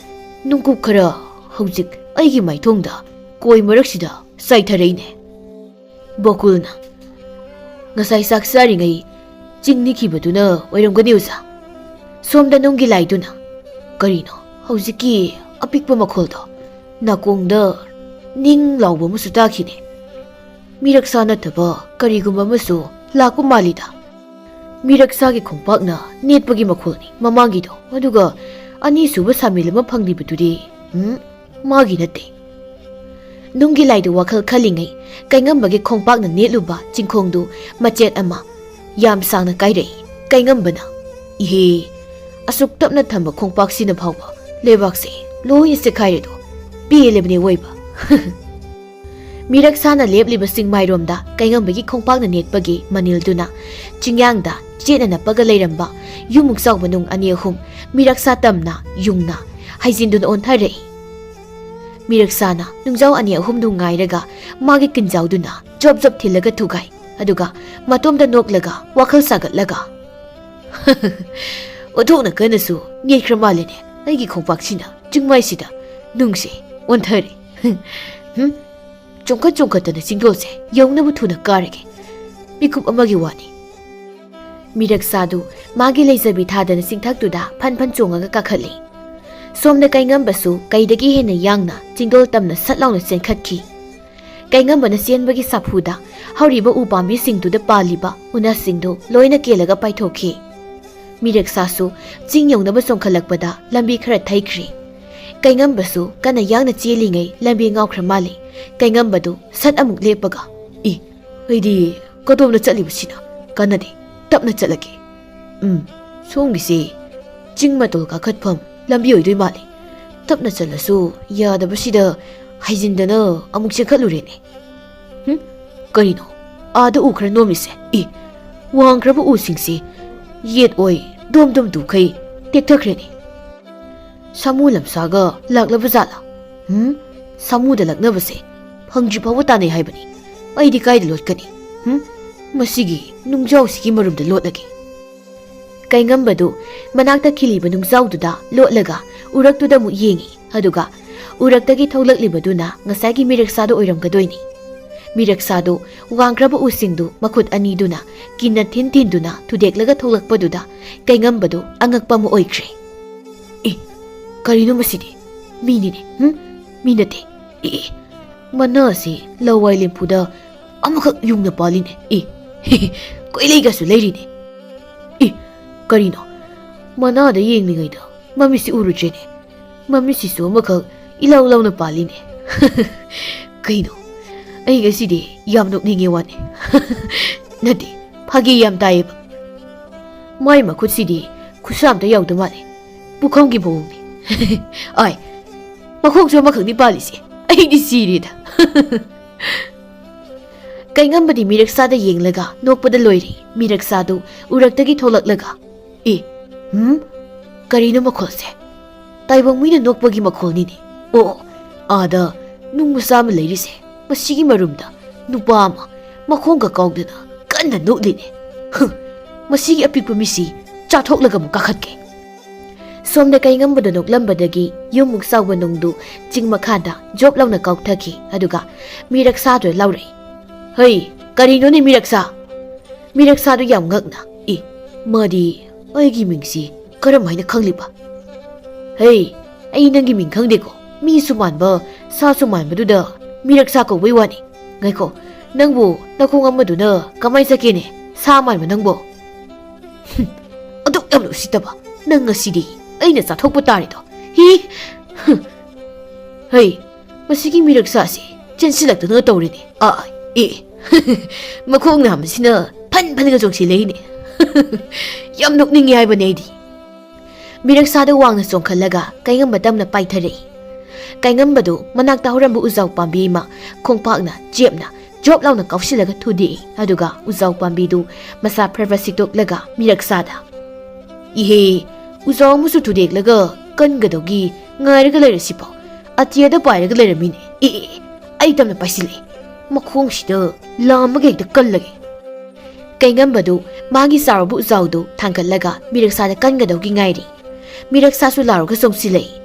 ꯅꯨꯡꯀꯨꯞ ꯈꯔ ꯍꯧꯖꯤꯛ ꯑꯩꯒꯤ ꯃꯥꯏꯊꯣꯡꯗ ꯀꯣꯏ ꯃꯔꯛꯁꯤꯗ ꯆꯥꯏꯊꯔꯛꯏꯅꯦ꯫" ꯕꯣꯀꯨꯜꯅ, "ꯉꯁꯥꯏ ꯆꯥꯛ ꯆꯥꯔꯤꯉꯩ ꯆꯤꯡ ꯅꯤꯛꯈꯤꯕꯗꯨꯅ ꯑꯣꯏꯔꯝꯒꯅꯤ, ꯑꯣꯖꯥ꯫" ꯁꯣꯝꯗ ꯅꯨꯡꯒꯤ ꯂꯥꯏꯗꯨꯅ, "ꯀꯔꯤꯅꯣ ꯍꯧꯖꯤꯛꯀꯤ ꯑꯄꯤꯛꯄ ꯃꯈꯣꯜꯗꯣ? ꯅꯥꯀꯣꯡꯗ ꯅꯤꯡ ꯂꯥꯎꯕ ꯑꯃꯁꯨ ꯇꯥꯈꯤꯅꯦ꯫ ꯃꯤꯔꯛꯁꯥ ꯅꯠꯇꯕ ꯀꯔꯤꯒꯨꯝꯕ ꯑꯃꯁꯨ ꯂꯥꯛꯄ ꯃꯥꯜꯂꯤꯗ꯫ ꯃꯤꯔꯛꯁꯥꯒꯤ ꯈꯣꯡꯄꯥꯛꯅ ꯅꯦꯠꯄꯒꯤ ꯃꯈꯣꯜꯅꯤ ꯃꯃꯥꯡꯒꯤꯗꯣ, ꯑꯗꯨꯒ ꯑꯅꯤꯁꯨꯕ ꯁꯥꯃꯤꯜ ꯑꯃ ꯐꯪꯂꯤꯕꯗꯨꯗꯤ, ꯎꯝ, ꯃꯥꯒꯤ ꯅꯠꯇꯦ꯫" ꯅꯨꯡꯒꯤ ꯂꯥꯏꯗꯨ ꯋꯥꯈꯜ ꯈꯜꯂꯤꯉꯩ ꯀꯩꯉꯝꯕꯒꯤ ꯈꯣꯡꯄꯥꯛꯅ ꯅꯦꯠꯂꯨꯕ ꯆꯤꯡꯈꯣꯡꯗꯨ ꯃꯆꯦꯠ ꯑꯃ ꯌꯥꯝ ꯁꯥꯡꯅ ꯀꯥꯏꯔꯛꯏ꯫ ꯀꯩꯉꯝꯕꯅ, "ꯏꯍꯦ, ꯑꯁꯨꯛ ꯇꯞꯅ ꯊꯝꯕ ꯈꯣꯡꯄꯥꯛꯁꯤꯅ ꯐꯥꯎꯕ ꯂꯩꯕꯥꯛꯁꯦ ꯂꯣꯏꯅ ꯆꯦꯛꯈꯥꯏꯔꯦꯗꯣ꯫ ꯄꯦꯜꯂꯦꯕꯅꯦ ꯑꯣꯏꯕ꯫" ꯃꯤꯔꯛꯁꯥꯅ ꯂꯦꯞꯂꯤꯕ ꯆꯤꯡꯃꯥꯏꯔꯣꯝꯗ ꯀꯩꯉꯝꯕꯒꯤ ꯈꯣꯡꯄꯥꯛꯅ ꯅꯦꯠꯄꯒꯤ ꯃꯅꯤꯜꯗꯨꯅ ꯆꯤꯡꯌꯥꯡꯗ ꯆꯦꯠꯅ ꯅꯞꯄꯒ ꯂꯩꯔꯝꯕ ꯌꯨꯝꯃꯨꯛ ꯆꯥꯎꯕ ꯅꯨꯡ ꯑꯅꯤ ꯑꯍꯨꯝ ꯃꯤꯔꯛꯁꯥ ꯇꯝꯅ ꯌꯨꯡꯅ ꯍꯩꯖꯤꯟꯗꯨꯅ ꯑꯣꯟꯊꯔꯛꯏ꯫ ꯃꯤꯔꯛꯁꯥꯅ ꯅꯨꯡꯖꯥꯎ ꯑꯅꯤ ꯑꯍꯨꯝꯗꯨ ꯉꯥꯏꯔꯒ ꯃꯥꯒꯤ ꯀꯤꯟꯖꯥꯎꯗꯨꯅ ꯖꯣꯞ ꯖꯣꯞ ꯊꯤꯜꯂꯒ ꯊꯨꯒꯥꯏ꯫ ꯑꯗꯨꯒ ꯃꯇꯣꯝꯗ ꯅꯣꯛꯂꯒ ꯋꯥꯈꯜ ꯁꯥꯒꯠꯂꯒ, "ꯑꯣꯟꯊꯣꯛꯅ ꯀꯟꯅꯁꯨ ꯅꯦꯠꯈ꯭ꯔ ꯃꯥꯜꯂꯦꯅꯦ ꯑꯩꯒꯤ ꯈꯣꯡꯄꯥꯛꯁꯤꯅ ꯆꯤꯡꯃꯥꯏꯁꯤꯗ ꯅꯨꯡꯁꯦ ꯑꯣꯟꯊꯔꯦ꯫ ꯍꯨꯝ, ꯆꯣꯡꯈꯠ ꯆꯣꯡꯈꯠꯇꯅ ꯆꯤꯡꯗꯣꯜꯁꯦ ꯌꯧꯅꯕ ꯊꯨꯅ ꯀꯥꯔꯒꯦ꯫ ꯃꯤꯀꯨꯞ ꯑꯃꯒꯤ ꯋꯥꯅꯤ꯫" ꯃꯤꯔꯛꯁꯥꯗꯨ ꯃꯥꯒꯤ ꯂꯩꯖꯕꯤ ꯊꯥꯗꯅ ꯆꯤꯡꯊꯛꯇꯨꯗ ꯐꯟ ꯐꯟ ꯆꯣꯡꯉꯒ ꯀꯥꯈꯠꯂꯤ꯫ ꯁꯣꯝꯗ ꯀꯩꯉꯝꯕꯁꯨ ꯀꯩꯗꯒꯤ ꯍꯦꯟꯅ ꯌꯥꯡꯅ ꯆꯤꯡꯗꯣꯜ ꯇꯝꯅ ꯁꯠ ꯂꯥꯎꯅ ꯆꯦꯟꯈꯠꯈꯤ꯫ ꯀꯩꯉꯝꯕꯅ ꯆꯦꯟꯕꯒꯤ ꯁꯥꯐꯨꯗ ꯍꯧꯔꯤꯕ ꯎ ꯄꯥꯝꯕꯤꯁꯤꯡꯗꯨꯗ ꯄꯥꯜꯂꯤꯕ ꯎꯅꯥꯁꯤꯡꯗꯨ ꯂꯣꯏꯅ ꯀꯦꯜꯂꯒ ꯄꯥꯏꯊꯣꯛꯈꯤ꯫ ꯃꯤꯔꯛꯁꯥꯁꯨ ꯆꯤꯡ ꯌꯧꯅꯕ ꯆꯣꯡꯈꯠꯂꯛꯄꯗ ꯂꯝꯕꯤ ꯈꯔ ꯊꯩꯈ꯭ꯔꯦ꯫ ꯀꯩꯉꯝꯕꯁꯨ ꯀꯟꯅ ꯌꯥꯡꯅ ꯆꯦꯜꯂꯤꯉꯩ ꯂꯝꯕꯤ ꯉꯥꯎꯈ꯭ꯔ ꯃꯥꯜꯂꯦ꯫ ꯀꯩꯉꯝꯕꯗꯨ ꯁꯠ ꯑꯃꯨꯛ ꯂꯦꯞꯄꯒ, "ꯏ, ꯑꯩꯗꯤ ꯀꯗꯣꯝꯗ ꯆꯠꯂꯤꯕꯁꯤꯅ? ꯀꯥꯟꯅꯗꯦ, ꯇꯞꯅ ꯆꯠꯂꯒꯦ꯫ ꯎꯝ, ꯁꯣꯝꯒꯤꯁꯦ ꯆꯤꯡ ꯃꯇꯣꯜ ꯀꯥꯈꯠꯐꯝ ꯂꯝꯕꯤ ꯑꯣꯏꯗꯣꯏ ꯃꯥꯜꯂꯤ꯫ ꯇꯞꯅ ꯆꯠꯂꯁꯨ ꯌꯥꯗꯕꯁꯤꯗ ꯍꯥꯏꯖꯤꯟꯗꯅ ꯑꯃꯨꯛ ꯆꯦꯟꯈꯠꯂꯨꯔꯦꯅꯦ꯫ ꯍꯨꯝ, ꯀꯔꯤꯅꯣ ꯑꯥꯗ ꯎ ꯈꯔ ꯅꯣꯝꯃꯤꯁꯦ? ꯏ, ꯋꯥꯡꯈ꯭ꯔꯕ ꯎꯁꯤꯡꯁꯤ ꯌꯦꯠ ꯑꯣꯏ ꯗꯣꯝ ꯗꯣꯝ ꯇꯨꯈꯩ ꯇꯦꯛꯊꯈ꯭ꯔꯦꯅꯦ꯫ ꯁꯥꯃꯨ ꯂꯝꯁꯥꯒ ꯂꯥꯛꯂꯕ ꯖꯥꯠꯂꯥ? ꯍꯨꯝ, ꯁꯥꯃꯨꯗ ꯂꯛꯅꯕꯁꯦ ꯐꯪꯗ꯭ꯔꯤ ꯐꯥꯎꯕ ꯇꯥꯟꯅꯩ ꯍꯥꯏꯕꯅꯤ꯫ ꯑꯩꯗꯤ ꯀꯥꯏꯗ ꯂꯣꯠꯀꯅꯤ? ꯍꯨꯝ, ꯃꯁꯤꯒꯤ ꯅꯨꯡꯖꯥꯎꯁꯤꯒꯤ ꯃꯔꯨꯝꯗ ꯂꯣꯠꯂꯒꯦ꯫" ꯀꯩꯉꯝꯕꯗꯨ ꯃꯅꯥꯛꯇ ꯈꯤꯜꯂꯤꯕ ꯅꯨꯡꯖꯥꯎꯗꯨꯗ ꯂꯣꯠꯂꯒ ꯎꯔꯛꯇꯨꯗ ꯑꯃꯨꯛ ꯌꯦꯡꯉꯤ꯫ ꯑꯗꯨꯒ ꯎꯔꯛꯇꯒꯤ ꯊꯣꯛꯂꯛꯂꯤꯕꯗꯨꯅ ꯉꯁꯥꯏꯒꯤ ꯃꯤꯔꯛꯁꯥꯗꯨ ꯑꯣꯏꯔꯝꯒꯗꯣꯏꯅꯤ꯫ ꯃꯤꯔꯛꯁꯥꯗꯨ ꯋꯥꯡꯈ꯭ꯔꯕ ꯎꯁꯤꯡꯗꯨ ꯃꯈꯨꯠ ꯑꯅꯤꯗꯨꯅ ꯀꯤꯟꯅ ꯊꯤꯟ ꯊꯤꯟꯗꯨꯅ ꯊꯨꯗꯦꯛꯂꯒ ꯊꯣꯛꯂꯛꯄꯗꯨꯗ ꯀꯩꯉꯝꯕꯗꯨ ꯑꯉꯛꯄ ꯑꯃ ꯑꯣꯏꯈ꯭ꯔꯦ꯫ "ꯑꯦ, ꯀꯔꯤꯅꯣ ꯃꯁꯤꯗꯤ? ꯃꯤꯅꯤꯅꯦ, ꯍꯨꯝ? ꯃꯤ ꯅꯠꯇꯦ꯫ ꯑꯦ, ꯑꯦ, ꯃꯅꯥ ꯑꯁꯤ ꯂꯋꯥꯏ ꯂꯦꯝꯐꯨꯗ ꯑꯃꯈꯛ ꯌꯨꯡꯅ ꯄꯥꯜꯂꯤꯅꯦ꯫ ꯑꯦ, ꯀꯣꯏꯂꯩꯒꯁꯨ ꯂꯩꯔꯤꯅꯦ꯫ ꯑꯦ, ꯀꯔꯤꯅꯣ? ꯃꯅꯥꯗ ꯌꯦꯡꯂꯤꯉꯩꯗ ꯃꯃꯤꯠꯁꯤ ꯎꯔꯨꯗ꯭ꯔꯦꯅꯦ꯫ ꯃꯃꯤꯠꯁꯤꯁꯨ ꯑꯃꯈꯛ ꯏꯂꯥꯎ ꯂꯥꯎꯅ ꯄꯥꯜꯂꯤꯅꯦ꯫ ꯀꯩꯅꯣ? ꯑꯩ ꯉꯁꯤꯗꯤ ꯌꯥꯝ ꯅꯣꯛꯅꯤꯡꯉꯦ ꯋꯥꯅꯦ꯫" ꯅꯠꯇꯦ, ꯐꯥꯒꯤ ꯌꯥꯝ ꯇꯥꯏꯌꯦꯕ꯫ ꯃꯥꯏ ꯃꯈꯨꯠꯁꯤꯗꯤ ꯈꯨꯠꯁꯥ ꯑꯝꯇ ꯌꯥꯎꯗ ꯃꯥꯜꯂꯦ꯫ ꯄꯨꯈꯝꯒꯤ ꯃꯑꯣꯡꯅꯤ꯫ ꯑꯥꯏ, ꯃꯈꯣꯡꯁꯨ ꯑꯃꯈꯛꯅꯤ ꯄꯥꯜꯂꯤꯁꯦ꯫ ꯑꯩꯗꯤ ꯁꯤꯔꯦꯗ꯫ ꯀꯩꯉꯝꯕꯗꯤ ꯃꯤꯔꯛꯁꯥꯗ ꯌꯦꯡꯂꯒ ꯅꯣꯛꯄꯗ ꯂꯣꯏꯔꯦ꯫ ꯃꯤꯔꯛꯁꯥꯗꯨ ꯎꯔꯛꯇꯒꯤ ꯊꯣꯛꯂꯛꯂꯒ, "ꯑꯦ, ꯍꯨꯝ? ꯀꯔꯤꯅꯣ ꯃꯈꯣꯜꯁꯦ? ꯇꯥꯏꯕꯪ ꯃꯤꯅ ꯅꯣꯛꯄꯒꯤ ꯃꯈꯣꯜꯅꯤꯅꯦ꯫ ꯑꯣ, ꯑꯥꯗ ꯅꯨꯡ ꯃꯆꯥ ꯑꯃ ꯂꯩꯔꯤꯁꯦ, ꯃꯁꯤꯒꯤ ꯃꯔꯨꯝꯗ ꯅꯨꯄꯥ ꯑꯃ ꯃꯈꯣꯡꯒ ꯀꯥꯎꯗꯅ ꯀꯟꯅ ꯅꯣꯛꯂꯤꯅꯦ꯫ ꯍꯨꯝ, ꯃꯁꯤꯒꯤ ꯑꯄꯤꯛꯄ ꯃꯤꯁꯤ ꯆꯥꯊꯣꯛꯂꯒ ꯑꯃꯨꯛ ꯀꯥꯈꯠꯀꯦ꯫" ꯁꯣꯝꯗ ꯀꯩꯉꯝꯕꯗ ꯅꯣꯛꯂꯝꯕꯗꯒꯤ ꯌꯨꯝꯃꯨꯛ ꯆꯥꯎꯕ ꯅꯨꯡꯗꯨ ꯆꯤꯡ ꯃꯈꯥꯗ ꯖꯣꯞ ꯂꯥꯎꯅ ꯀꯥꯎꯊꯈꯤ꯫ ꯑꯗꯨꯒ ꯃꯤꯔꯛꯁꯥꯗꯨ ꯂꯥꯎꯔꯛꯏ, "ꯍꯩ, ꯀꯔꯤꯅꯣꯅꯦ ꯃꯤꯔꯛꯁꯥ?" ꯃꯤꯔꯛꯁꯥꯗꯨ ꯌꯥꯝ ꯉꯛꯅ, "ꯑꯦ, ꯃꯥꯗꯤ ꯑꯩꯒꯤ ꯃꯤꯡꯁꯤ ꯀꯔꯝ ꯍꯥꯏꯅ ꯈꯪꯂꯤꯕ?" "ꯍꯩ, ꯑꯩ ꯅꯪꯒꯤ ꯃꯤꯡ ꯈꯪꯗꯦꯀꯣ꯫ ꯃꯤꯁꯨ ꯃꯥꯟꯕ, ꯁꯥꯁꯨ ꯃꯥꯟꯕꯗꯨꯗ ꯃꯤꯔꯛꯁꯥ ꯀꯧꯕꯩ ꯋꯥꯅꯤ꯫ ꯉꯥꯏꯈꯣ, ꯅꯪꯕꯨ ꯅꯈꯣꯡ ꯑꯃꯗꯨꯅ ꯀꯃꯥꯏ ꯆꯠꯀꯦꯅꯦ? ꯁꯥ ꯃꯥꯟꯕ ꯅꯪꯕꯣ꯫ ꯍꯨꯝ, ꯑꯗꯨꯛ ꯌꯥꯝꯅ ꯎꯁꯤꯠꯇꯕ꯫ ꯅꯪ ꯉꯁꯤꯗꯤ ꯑꯩꯅ ꯆꯥꯊꯣꯛꯄ ꯇꯥꯔꯦꯗꯣ꯫ ꯍꯤ꯫ ꯍꯨꯝ꯫ ꯍꯩ, ꯃꯁꯤꯒꯤ ꯃꯤꯔꯛꯁꯥꯁꯦ ꯆꯦꯟꯁꯤꯜꯂꯛꯇꯅ ꯇꯧꯔꯤꯅꯦ꯫ ꯑꯥ, ꯑꯦ꯫ ꯃꯈꯣꯡ ꯅꯥꯝꯃꯁꯤꯅ ꯐꯟ ꯐꯟꯒ ꯆꯣꯡꯁꯤꯜꯂꯛꯏꯅꯦ꯫ ꯌꯥꯝ ꯅꯣꯛꯅꯤꯡꯉꯦ ꯍꯥꯏꯕꯅꯦ ꯑꯩꯗꯤ꯫ ꯃꯤꯔꯛꯁꯥꯗ ꯋꯥꯡꯅ ꯆꯣꯡꯈꯠꯂꯒ ꯀꯩꯉꯝꯕ ꯇꯝꯅ ꯄꯥꯏꯊꯔꯛꯏ꯫ ꯀꯩꯉꯝꯕꯗꯨ ꯃꯅꯥꯛꯇ ꯍꯧꯔꯝꯕ ꯎꯖꯥꯎ ꯄꯥꯝꯕꯤ ꯑꯃ ꯈꯣꯡꯄꯥꯛꯅ ꯆꯦꯞꯅ ꯖꯣꯞ ꯂꯥꯎꯅ ꯀꯥꯎꯁꯤꯜꯂꯒ ꯊꯨꯗꯦꯛꯏ꯫ ꯑꯗꯨꯒ ꯎꯖꯥꯎ ꯄꯥꯝꯕꯤꯗꯨ ꯃꯁꯥ ꯐ꯭ꯔꯕ ꯁꯤꯛꯇꯣꯛꯂꯒ ꯃꯤꯔꯛꯁꯥꯗ, "ꯏꯍꯦ, ꯎꯖꯥꯎ ꯑꯃꯁꯨ ꯊꯨꯗꯦꯛꯂꯒ ꯀꯟꯒꯗꯧꯒꯤ ꯉꯥꯏꯔꯒ ꯂꯩꯔꯁꯤꯐꯥꯎ ꯑꯇꯤꯌꯥꯗ ꯄꯥꯏꯔꯒ ꯂꯩꯔꯝꯃꯤꯅꯦ꯫ ꯑꯦ, ꯑꯦ, ꯑꯦ, ꯑꯩ ꯇꯝꯅ ꯄꯥꯏꯁꯤꯜꯂꯛꯑꯦ꯫ ꯃꯈꯣꯡꯁꯤꯗ ꯂꯥꯝꯃꯒ ꯍꯦꯛꯇ ꯀꯜꯂꯒꯦ꯫" ꯀꯩꯉꯝꯕꯗꯨ ꯃꯥꯒꯤ ꯆꯥꯎꯔꯕ ꯎꯖꯥꯎꯗꯨ ꯊꯥꯡꯒꯠꯂꯒ ꯃꯤꯔꯛꯁꯥꯗ ꯀꯟꯒꯗꯧꯒꯤ ꯉꯥꯏꯔꯤ꯫ ꯃꯤꯔꯛꯁꯥꯁꯨ ꯂꯥꯎꯔꯒ ꯆꯣꯡꯁꯤꯜꯂꯛꯏ꯫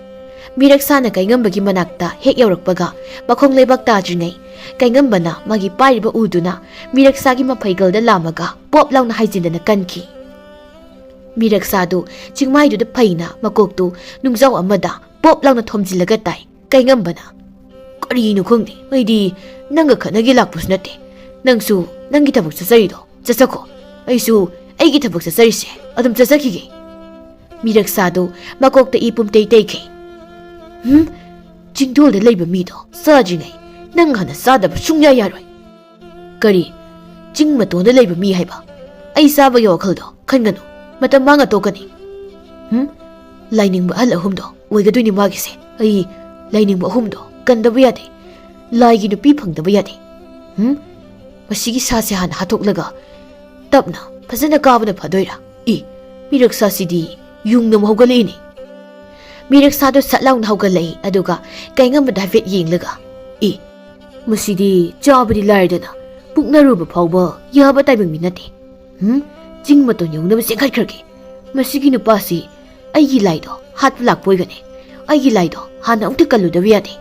ꯃꯤꯔꯛꯁꯥꯅ ꯀꯩꯉꯝꯕꯒꯤ ꯃꯅꯥꯛꯇ ꯍꯦꯛ ꯌꯧꯔꯛꯄꯒ ꯃꯈꯣꯡ ꯂꯩꯕꯥꯛ ꯇꯥꯗ꯭ꯔꯤꯉꯩ ꯀꯩꯉꯝꯕꯅ ꯃꯥꯒꯤ ꯄꯥꯏꯔꯤꯕ ꯎꯗꯨꯅ ꯃꯤꯔꯛꯁꯥꯒꯤ ꯃꯐꯩꯒꯜꯗ ꯂꯥꯝꯃꯒ ꯄꯣꯞ ꯂꯥꯎꯅ ꯍꯥꯏꯖꯤꯟꯗꯅ ꯀꯟꯈꯤ꯫ ꯃꯤꯔꯛꯁꯥꯗꯨ ꯆꯤꯡꯃꯥꯏꯗꯨꯗ ꯐꯩꯅ ꯃꯀꯣꯛꯇꯨ ꯅꯨꯡꯖꯥꯎ ꯑꯃꯗ ꯄꯣꯞ ꯂꯥꯎꯅ ꯊꯣꯝꯖꯤꯜꯂꯒ ꯇꯥꯏ꯫ ꯀꯩꯉꯝꯕꯅ, "ꯀꯔꯤꯅꯣ ꯈꯪꯗꯦ, ꯑꯩꯗꯤ ꯅꯪꯒ ꯈꯠꯅꯒꯦ ꯂꯥꯛꯄꯁꯨ ꯅꯠꯇꯦ꯫ ꯅꯪꯁꯨ ꯅꯪꯒꯤ ꯊꯕꯛ ꯆꯠꯆꯔꯤꯗꯣ ꯆꯠꯆꯈꯣ꯫ ꯑꯩꯁꯨ ꯑꯩꯒꯤ ꯊꯕꯛ ꯆꯠꯆꯔꯤꯁꯦ ꯑꯗꯨꯝ ꯆꯠꯆꯈꯤꯒꯦ꯫" ꯃꯤꯔꯛꯁꯥꯗꯨ ꯃꯀꯣꯛꯇ ꯏ ꯄꯨꯝꯇꯩ ꯇꯩꯈꯩ꯫ "ꯍꯨꯝ? ꯆꯤꯡꯗꯣꯜꯗ ꯂꯩꯕ ꯃꯤꯗꯣ ꯆꯥꯗ꯭ꯔꯤꯉꯩ ꯅꯪ ꯍꯥꯟꯅ ꯆꯥꯗꯕ ꯁꯨꯡꯌꯥ ꯌꯥꯔꯣꯏ꯫" "ꯀꯔꯤ? ꯆꯤꯡ ꯃꯇꯣꯟꯗ ꯂꯩꯕ ꯃꯤ ꯍꯥꯏꯕ? ꯑꯩ ꯆꯥꯕꯒꯤ ꯋꯥꯈꯜꯗꯣ ꯈꯟꯒꯅꯨ꯫ ꯃꯇꯝ ꯃꯥꯡꯉ ꯇꯣꯛꯀꯅꯤ꯫" "ꯍꯨꯝ? ꯂꯥꯏꯅꯤꯡꯕ ꯑꯍꯜ ꯑꯍꯨꯝꯗꯣ ꯑꯣꯏꯒꯗꯣꯏꯅꯤ ꯃꯥꯒꯤꯁꯦ꯫ ꯑꯩ ꯂꯥꯏꯅꯤꯡꯕ ꯑꯍꯨꯝꯗꯣ ꯀꯟꯗꯕ ꯌꯥꯗꯦ꯫ ꯂꯥꯏꯒꯤ ꯅꯨꯄꯤ ꯐꯪꯗꯕ ꯌꯥꯗꯦ꯫ ꯍꯨꯝ? ꯃꯁꯤꯒꯤ ꯁꯥꯁꯦ ꯍꯥꯟꯅ ꯍꯥꯠꯇꯣꯛꯂꯒ ꯇꯞꯅ ꯐꯖꯅ ꯀꯥꯕꯅ ꯐꯗꯣꯏꯔꯥ? ꯏ, ꯃꯤꯔꯛꯁꯥꯁꯤꯗꯤ ꯌꯨꯡꯅ ꯑꯃꯨꯛ ꯍꯧꯒꯠꯂꯛꯏꯅꯦ꯫" ꯃꯤꯔꯛꯁꯥꯗꯣ ꯁꯠ ꯂꯥꯎꯅ ꯍꯧꯒꯠꯂꯛꯏ, ꯑꯗꯨꯒ ꯀꯩꯉꯝꯕꯗ ꯍꯥꯏꯐꯦꯠ ꯌꯦꯡꯂꯒ, "ꯏ, ꯃꯁꯤꯗꯤ ꯆꯥꯕꯗꯤ ꯂꯥꯏꯔꯗꯅ ꯄꯨꯛ ꯅꯥꯔꯨꯕ ꯐꯥꯎꯕ ꯌꯥꯕ ꯇꯥꯏꯕꯪ ꯃꯤ ꯅꯠꯇꯦ꯫ ꯍꯨꯝ? ꯆꯤꯡ ꯃꯇꯣꯟ ꯌꯧꯅꯕ ꯆꯦꯟꯈꯠꯈ꯭ꯔꯒꯦ꯫ ꯃꯁꯤꯒꯤ ꯅꯨꯄꯥꯁꯤ ꯑꯩꯒꯤ ꯂꯥꯏꯗꯣ ꯍꯥꯠꯄ ꯂꯥꯛꯄ ꯑꯣꯏꯒꯅꯤ꯫ ꯑꯩꯒꯤ ꯂꯥꯏꯗꯣ ꯍꯥꯟꯅ ꯑꯃꯨꯛꯇ ꯀꯜꯂꯨꯗꯕ ꯌꯥꯗꯦ꯫"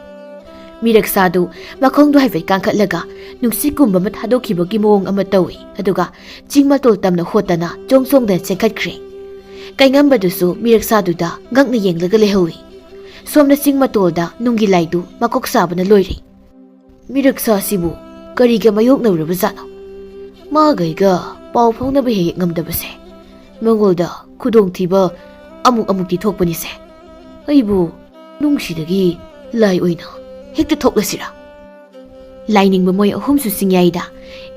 ꯃꯤꯔꯛꯁꯥꯗꯨ ꯃꯈꯣꯡꯗꯣ ꯍꯥꯏꯐꯦꯠ ꯀꯥꯡꯈꯠꯂꯒ ꯅꯨꯡꯁꯤꯠꯀꯨꯝꯕ ꯑꯃ ꯊꯥꯗꯣꯛꯈꯤꯕꯒꯤ ꯃꯑꯣꯡ ꯑꯃ ꯇꯧꯏ, ꯑꯗꯨꯒ ꯆꯤꯡ ꯃꯇꯣꯜ ꯇꯝꯅ ꯍꯣꯠꯇꯅ ꯆꯣꯡ ꯆꯣꯡꯗꯅ ꯆꯦꯟꯈꯠꯈ꯭ꯔꯦ꯫ ꯀꯩꯉꯝꯕꯗꯨꯁꯨ ꯃꯤꯔꯛꯁꯥꯗꯨꯗ ꯉꯛꯅ ꯌꯦꯡꯂꯒ ꯂꯩꯍꯧꯏ꯫ ꯁꯣꯝꯗ ꯆꯤꯡ ꯃꯇꯣꯜꯗ ꯅꯨꯡꯒꯤ ꯂꯥꯏꯗꯨ ꯃꯀꯣꯛ ꯁꯥꯕꯅ ꯂꯣꯏꯔꯦ꯫ ꯃꯤꯔꯛꯁꯥ ꯑꯁꯤꯕꯨ ꯀꯔꯤꯒ ꯃꯥꯌꯣꯛꯅꯔꯨꯔꯕꯖꯥꯠꯅꯣ? ꯃꯥꯒ ꯑꯩꯒ ꯄꯥꯎ ꯐꯥꯎꯅꯕ ꯍꯦꯛ ꯍꯦꯛ ꯉꯝꯗꯕꯁꯦ ꯃꯉꯣꯜꯗ ꯈꯨꯗꯣꯡꯊꯤꯕ ꯑꯃꯨꯛ ꯑꯃꯨꯛꯇꯤ ꯊꯣꯛꯄꯅꯤꯁꯦ꯫ ꯑꯩꯕꯨ ꯅꯨꯡꯁꯤꯗꯒꯤ ꯂꯥꯏ ꯑꯣꯏꯅ ꯍꯦꯛꯇ ꯊꯣꯛꯂꯁꯤꯔꯥ? ꯂꯥꯏꯅꯤꯡꯕ ꯃꯣꯏ ꯑꯍꯨꯝꯁꯨ ꯆꯤꯡꯌꯥꯏꯗ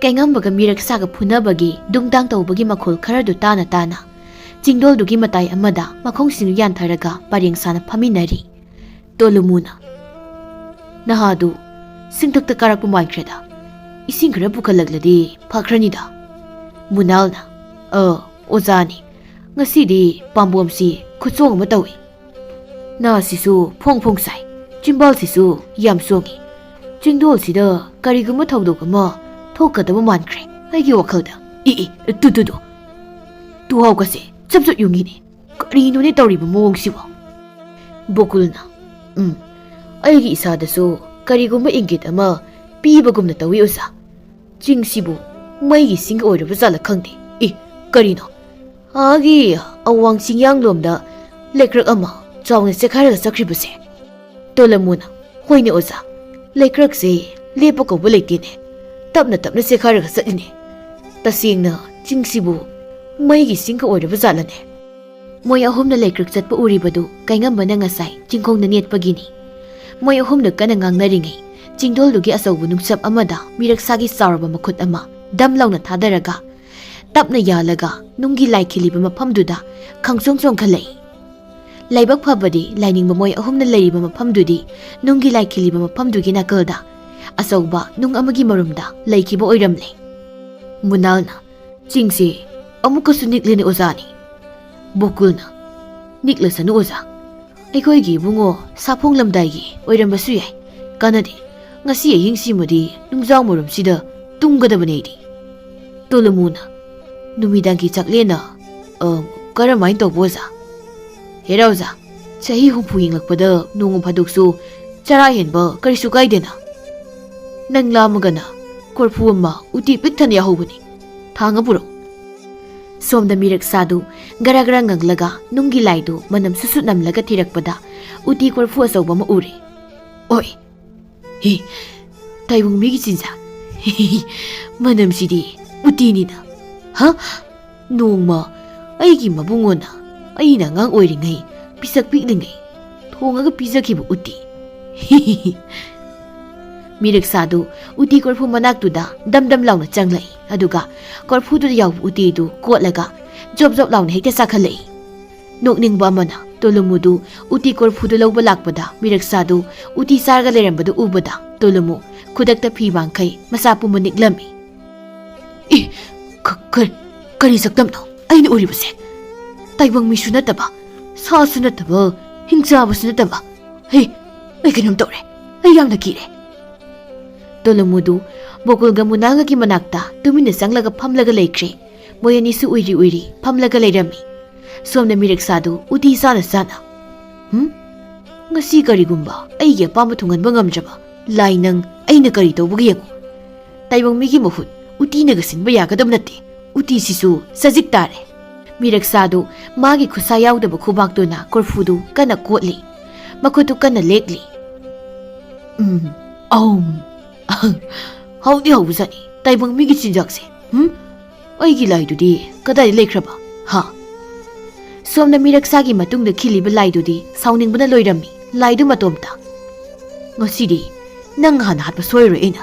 ꯀꯩꯉꯝꯕꯒ ꯃꯤꯔꯛꯁꯥꯒ ꯐꯨꯅꯕꯒꯤ ꯗꯨꯡꯗꯥꯡ ꯇꯧꯕꯒꯤ ꯃꯈꯣꯜ ꯈꯔꯗꯨ ꯇꯥꯅ ꯇꯥꯅ ꯆꯤꯡꯗꯣꯜꯗꯨꯒꯤ ꯃꯇꯥꯏ ꯑꯃꯗ ꯃꯈꯣꯡꯁꯤꯡ ꯌꯥꯟꯊꯔꯒ ꯄꯔꯦꯡ ꯁꯥꯅ ꯐꯝꯃꯤꯟꯅꯔꯤ꯫ ꯇꯣꯂꯨꯃꯨꯅ, "ꯅꯍꯥꯗꯨ ꯁꯤꯡꯊꯛꯇ ꯀꯥꯔꯛꯄ ꯃꯥꯟꯈ꯭ꯔꯦꯗ꯫ ꯏꯁꯤꯡ ꯈꯔ ꯄꯨꯈꯠꯂꯛꯂꯗꯤ ꯐꯈ꯭ꯔꯅꯤꯗ꯫" ꯃꯨꯅꯥꯜꯅ, "ꯑ, ꯑꯣꯖꯥꯅꯤ, ꯉꯁꯤꯗꯤ ꯄꯥꯝꯕꯣꯝꯁꯤ ꯈꯨꯆꯣꯡ ꯑꯃ ꯇꯧꯏ꯫ ꯅꯥꯁꯤꯁꯨ ꯐꯣꯡ ꯐꯣꯡ ꯁꯥꯏ, ꯆꯤꯝꯕꯥꯜꯁꯤꯁꯨ ꯌꯥꯝ ꯆꯣꯡꯉꯤ꯫ ꯆꯤꯡꯗꯣꯜꯁꯤꯗ ꯀꯔꯤꯒꯨꯝꯕ ꯊꯧꯗꯣꯛ ꯑꯃ ꯊꯣꯛꯀꯗꯕ ꯃꯥꯟꯈ꯭ꯔꯦ ꯑꯩꯒꯤ ꯋꯥꯈꯜꯗ꯫ E, E, two, two, two. ꯇꯨꯍꯥꯎꯒꯁꯦ ꯆꯞ ꯆꯞ ꯌꯨꯡꯉꯤꯅꯦ꯫ ꯀꯔꯤꯅꯣꯅꯦ ꯇꯧꯔꯤꯕ ꯃꯑꯣꯡꯁꯤꯕꯣ?" ꯕꯣꯀꯨꯜꯅ, "ꯎꯝ, ꯑꯩꯒꯤ ꯏꯁꯥꯗꯁꯨ ꯀꯔꯤꯒꯨꯝꯕ ꯏꯪꯒꯤꯠ ꯑꯃ ꯄꯤꯕꯒꯨꯝꯅ ꯇꯧꯏ, ꯑꯣꯖꯥ꯫ ꯆꯤꯡꯁꯤꯕꯨ ꯃꯩꯒꯤ ꯁꯤꯡꯒ ꯑꯣꯏꯔꯕ ꯖꯥꯠꯂ ꯈꯪꯗꯦ꯫ ꯏ, ꯀꯔꯤꯅꯣ? ꯑꯥꯒꯤ ꯑꯋꯥꯡ ꯆꯤꯡꯌꯥꯡꯂꯣꯝꯗ ꯂꯩꯀ꯭ꯔꯛ ꯑꯃ ꯆꯥꯎꯅ ꯆꯦꯈꯥꯏꯔꯒ ꯆꯠꯈ꯭ꯔꯤꯕꯁꯦ?" ꯇꯣꯂꯃꯨꯅ, "ꯍꯣꯏꯅꯦ ꯑꯣꯖꯥ, ꯂꯩꯀ꯭ꯔꯛꯁꯦ ꯂꯦꯞꯄ ꯀꯧꯕ ꯂꯩꯇꯦꯅꯦ꯫ ꯇꯞꯅ ꯇꯞꯅ ꯆꯦꯈꯥꯏꯔꯒ ꯆꯠꯂꯤꯅꯦ꯫ ꯇꯁꯦꯡꯅ ꯆꯤꯡꯁꯤꯕꯨ ꯃꯩꯒꯤ ꯁꯤꯡꯒ ꯑꯣꯏꯔꯕ ꯖꯥꯠꯂꯅꯦ?" ꯃꯣꯏ ꯑꯍꯨꯝꯅ ꯂꯩꯀ꯭ꯔꯛ ꯆꯠꯄ ꯎꯔꯤꯕꯗꯨ ꯀꯩꯉꯝꯕꯅ ꯉꯁꯥꯏ ꯆꯤꯡꯈꯣꯡꯗ ꯅꯦꯠꯄꯒꯤꯅꯤ꯫ ꯃꯣꯏ ꯑꯍꯨꯝꯅ ꯀꯟꯅ ꯉꯥꯡꯅꯔꯤꯉꯩ, ꯆꯤꯡꯗꯣꯜꯗꯨꯒꯤ ꯑꯆꯧꯕ ꯅꯨꯡꯁꯞ ꯑꯃꯗ ꯃꯤꯔꯛꯁꯥꯒꯤ ꯆꯥꯎꯔꯕ ꯃꯈꯨꯠ ꯑꯃ ꯗꯝ ꯂꯥꯎꯅ ꯊꯥꯗꯔꯒ, ꯇꯞꯅ ꯌꯥꯜꯂꯒ ꯅꯨꯡꯒꯤ ꯂꯥꯏ ꯈꯤꯜꯂꯤꯕ ꯃꯐꯝꯗꯨꯗ ꯈꯪꯆꯣꯡ ꯆꯣꯡꯈꯠꯂꯛꯏ꯫ ꯂꯥꯏꯕꯛ ꯐꯕꯗꯤ ꯂꯥꯏꯅꯤꯡꯕ ꯃꯣꯏ ꯑꯍꯨꯝꯅ ꯂꯩꯔꯤꯕ ꯃꯐꯝꯗꯨꯗꯤ ꯅꯨꯡꯒꯤ ꯂꯥꯏ ꯈꯤꯜꯂꯤꯕ ꯃꯐꯝꯗꯨꯒꯤ ꯅꯥꯀꯜꯗ ꯑꯆꯧꯕ ꯅꯨꯡ ꯑꯃꯒꯤ ꯃꯔꯨꯝꯗ ꯂꯩꯈꯤꯕ ꯑꯣꯏꯔꯝꯂꯦ꯫ ꯃꯨꯅꯥꯜꯅ, "ꯆꯤꯡꯁꯤ ꯑꯃꯨꯛꯀꯁꯨ ꯅꯤꯛꯂꯦꯅꯦ ꯑꯣꯖꯥꯅꯤ꯫" ꯕꯣꯀꯨꯜꯅ, "ꯅꯤꯛꯂꯁꯅꯨ ꯑꯣꯖꯥ, ꯑꯩꯈꯣꯏꯒꯤ ꯏꯕꯨꯡꯉꯣ ꯁꯥꯐꯣꯡꯂꯝꯗꯥꯏꯒꯤ ꯑꯣꯏꯔꯝꯕꯁꯨ ꯌꯥꯏ꯫ ꯀꯥꯟꯅꯗꯦ, ꯉꯁꯤ ꯑꯍꯤꯡꯁꯤꯃꯗꯤ ꯅꯨꯡꯖꯥꯎ ꯃꯔꯨꯝꯁꯤꯗ ꯇꯨꯝꯒꯗꯕꯅꯦ ꯑꯩꯗꯤ꯫" ꯇꯣꯂꯃꯨꯅ, "ꯅꯨꯃꯤꯗꯥꯡꯒꯤ ꯆꯥꯛꯂꯦꯟꯅ, ꯑ, ꯀꯔꯝꯍꯥꯏꯅ ꯇꯧꯕ ꯑꯣꯖꯥ?" "ꯍꯦꯔꯥ ꯑꯣꯖꯥ, ꯆꯍꯤ ꯍꯨꯝꯐꯨ ꯍꯤꯡꯂꯛꯄꯗ ꯅꯣꯡꯃ ꯐꯥꯗꯣꯛꯁꯨ ꯆꯔꯥ ꯍꯦꯟꯕ ꯀꯔꯤꯁꯨ ꯀꯥꯏꯗꯦꯅ꯫ ꯅꯪ ꯂꯥꯝꯃꯒꯅ ꯀꯣꯔꯐꯨ ꯑꯃ ꯎꯇꯤ ꯄꯤꯛ ꯊꯟꯅ ꯌꯥꯍꯧꯕꯅꯤ꯫ ꯊꯥꯡꯉ ꯄꯨꯔꯛꯎ꯫" ꯁꯣꯝꯗ ꯃꯤꯔꯛꯁꯥꯗꯨ ꯒꯔꯥ ꯒꯔꯥ ꯉꯪꯂꯒ ꯅꯨꯡꯒꯤ ꯂꯥꯏꯗꯨ ꯃꯅꯝ ꯁꯨꯠ ꯁꯨꯠ ꯅꯝꯂꯒ ꯊꯤꯔꯛꯄꯗ ꯎꯇꯤ ꯀꯣꯔꯐꯨ ꯑꯆꯧꯕ ꯑꯃ ꯎꯔꯦ꯫ "ꯑꯣꯏ, ꯍꯤ, ꯇꯥꯏꯕꯪ ꯃꯤꯒꯤ ꯆꯤꯟꯖꯥꯛ꯫ ꯃꯅꯝꯁꯤꯗꯤ ꯎꯇꯤꯅꯤꯅ꯫ ꯍꯥ? ꯅꯣꯡꯃ ꯑꯩꯒꯤ ꯃꯕꯨꯡꯉꯣꯟꯅ ꯑꯩꯅ ꯑꯉꯥꯡ ꯑꯣꯏꯔꯤꯉꯩ ꯄꯤꯁꯛ ꯄꯤꯛꯂꯤꯉꯩ ꯊꯣꯡꯉꯒ ꯄꯤꯖꯈꯤꯕ ꯎꯇꯤ꯫ ꯃꯤꯔꯛꯁꯥꯗꯨ ꯎꯇꯤ ꯀꯣꯔꯐꯨ ꯃꯅꯥꯛꯇꯨꯗ ꯗꯝ ꯗꯝ ꯂꯥꯎꯅ ꯆꯪꯂꯛꯏ꯫ ꯑꯗꯨꯒ ꯀꯣꯔꯐꯨꯗꯨꯗ ꯌꯥꯎꯕ ꯎꯇꯤꯗꯨ ꯀꯣꯠꯂꯒ ꯖꯣꯞ ꯖꯣꯞ ꯂꯥꯎꯅ ꯍꯦꯛꯇ ꯆꯥꯈꯠꯂꯛꯏ꯫ ꯅꯣꯛꯅꯤꯡꯕ ꯑꯃꯅ, ꯇꯣꯂꯨꯃꯨꯗꯨ ꯎꯇꯤ ꯀꯣꯔꯐꯨꯗꯨ ꯂꯧꯕ ꯂꯥꯛꯄꯗ ꯃꯤꯔꯛꯁꯥꯗꯨ ꯎꯇꯤ ꯆꯥꯔꯒ ꯂꯩꯔꯝꯕꯗꯨ ꯎꯕꯗ ꯇꯣꯂꯨꯃꯨ ꯈꯨꯗꯛꯇ ꯐꯤ ꯃꯥꯡꯈꯩ ꯃꯆꯥ ꯄꯨꯝꯕ ꯅꯤꯛꯂꯝꯃꯤ꯫ "ꯏ, ꯀ-, ꯀ-, ꯀꯔꯤ ꯁꯛꯇꯝꯅꯣ ꯑꯩꯅ ꯎꯔꯤꯕꯁꯦ? ꯇꯥꯏꯕꯪ ꯃꯤꯁꯨ ꯅꯠꯇꯕ, ꯁꯥꯁꯨ ꯅꯠꯇꯕ, ꯍꯤꯡꯆꯥꯕꯁꯨ ꯅꯠꯇꯕ꯫ ꯍꯦ, ꯑꯩ ꯀꯩꯅꯣꯝ ꯇꯧꯔꯦ꯫ ꯑꯩ ꯌꯥꯝꯅ ꯀꯤꯔꯦ꯫" ꯇꯣꯂꯨꯃꯨꯗꯨ ꯕꯣꯀꯨꯜꯒ ꯃꯨꯅꯥꯜꯒꯒꯤ ꯃꯅꯥꯛꯇ ꯇꯨꯃꯤꯟꯅ ꯆꯪꯂꯒ ꯐꯝꯂꯒ ꯂꯩꯈ꯭ꯔꯦ꯫ ꯃꯣꯏ ꯑꯅꯤꯁꯨ ꯎꯏꯔꯤ ꯎꯏꯔꯤ ꯐꯝꯂꯒ ꯂꯩꯔꯝꯃꯤ꯫ ꯁꯣꯝꯗ ꯃꯤꯔꯛꯁꯥꯗꯨ ꯎꯇꯤ ꯆꯥꯅ ꯆꯥꯅ, "ꯍꯨꯝ? ꯉꯁꯤ ꯀꯔꯤꯒꯨꯝꯕ ꯑꯩꯒꯤ ꯑꯄꯥꯝꯕ ꯊꯨꯡꯍꯟꯕ ꯉꯝꯗ꯭ꯔꯕ ꯂꯥꯏ ꯅꯪ ꯑꯩꯅ ꯀꯔꯤ ꯇꯧꯕꯒ ꯌꯦꯡꯉꯨ꯫ ꯇꯥꯏꯕꯪ ꯃꯤꯒꯤ ꯃꯍꯨꯠ ꯎꯇꯤꯅꯒ ꯁꯤꯟꯕ ꯌꯥꯒꯗꯕ ꯅꯠꯇꯦ꯫ ꯎꯇꯤꯁꯤꯁꯨ ꯁꯖꯤꯛ ꯇꯥꯔꯦ꯫" ꯃꯤꯔꯛꯁꯥꯗꯨ ꯃꯥꯒꯤ ꯈꯨꯠꯁꯥ ꯌꯥꯎꯗꯕ ꯈꯨꯕꯥꯛꯇꯨꯅ ꯀꯣꯔꯐꯨꯗꯨ ꯀꯟꯅ ꯀꯣꯠꯂꯤ꯫ ꯃꯈꯨꯠꯇꯨ ꯀꯟꯅ ꯂꯦꯛꯂꯤ꯫ "ꯎꯝ, ꯑꯍꯨꯝ, ꯍꯥꯎꯗꯤ ꯍꯥꯎꯕꯖꯥꯠꯅꯤ ꯇꯥꯏꯕꯪ ꯃꯤꯒꯤ ꯆꯤꯟꯖꯥꯛꯁꯦ꯫ ꯍꯨꯝ? ꯑꯩꯒꯤ ꯂꯥꯏꯗꯨꯗꯤ ꯀꯗꯥꯏꯗ ꯂꯩꯈ꯭ꯔꯕ? ꯍꯥ?" ꯁꯣꯝꯗ ꯃꯤꯔꯛꯁꯥꯒꯤ ꯃꯇꯨꯡꯗ ꯈꯤꯜꯂꯤꯕ ꯂꯥꯏꯗꯨꯗꯤ ꯁꯥꯎꯅꯤꯡꯕꯅ ꯂꯣꯏꯔꯝꯃꯤ꯫ ꯂꯥꯏꯗꯨ ꯃꯇꯣꯝꯇ, "ꯉꯁꯤꯗꯤ ꯅꯪ ꯍꯥꯟꯅ ꯍꯥꯠꯄ ꯁꯣꯏꯔꯣꯏ ꯑꯩꯅ꯫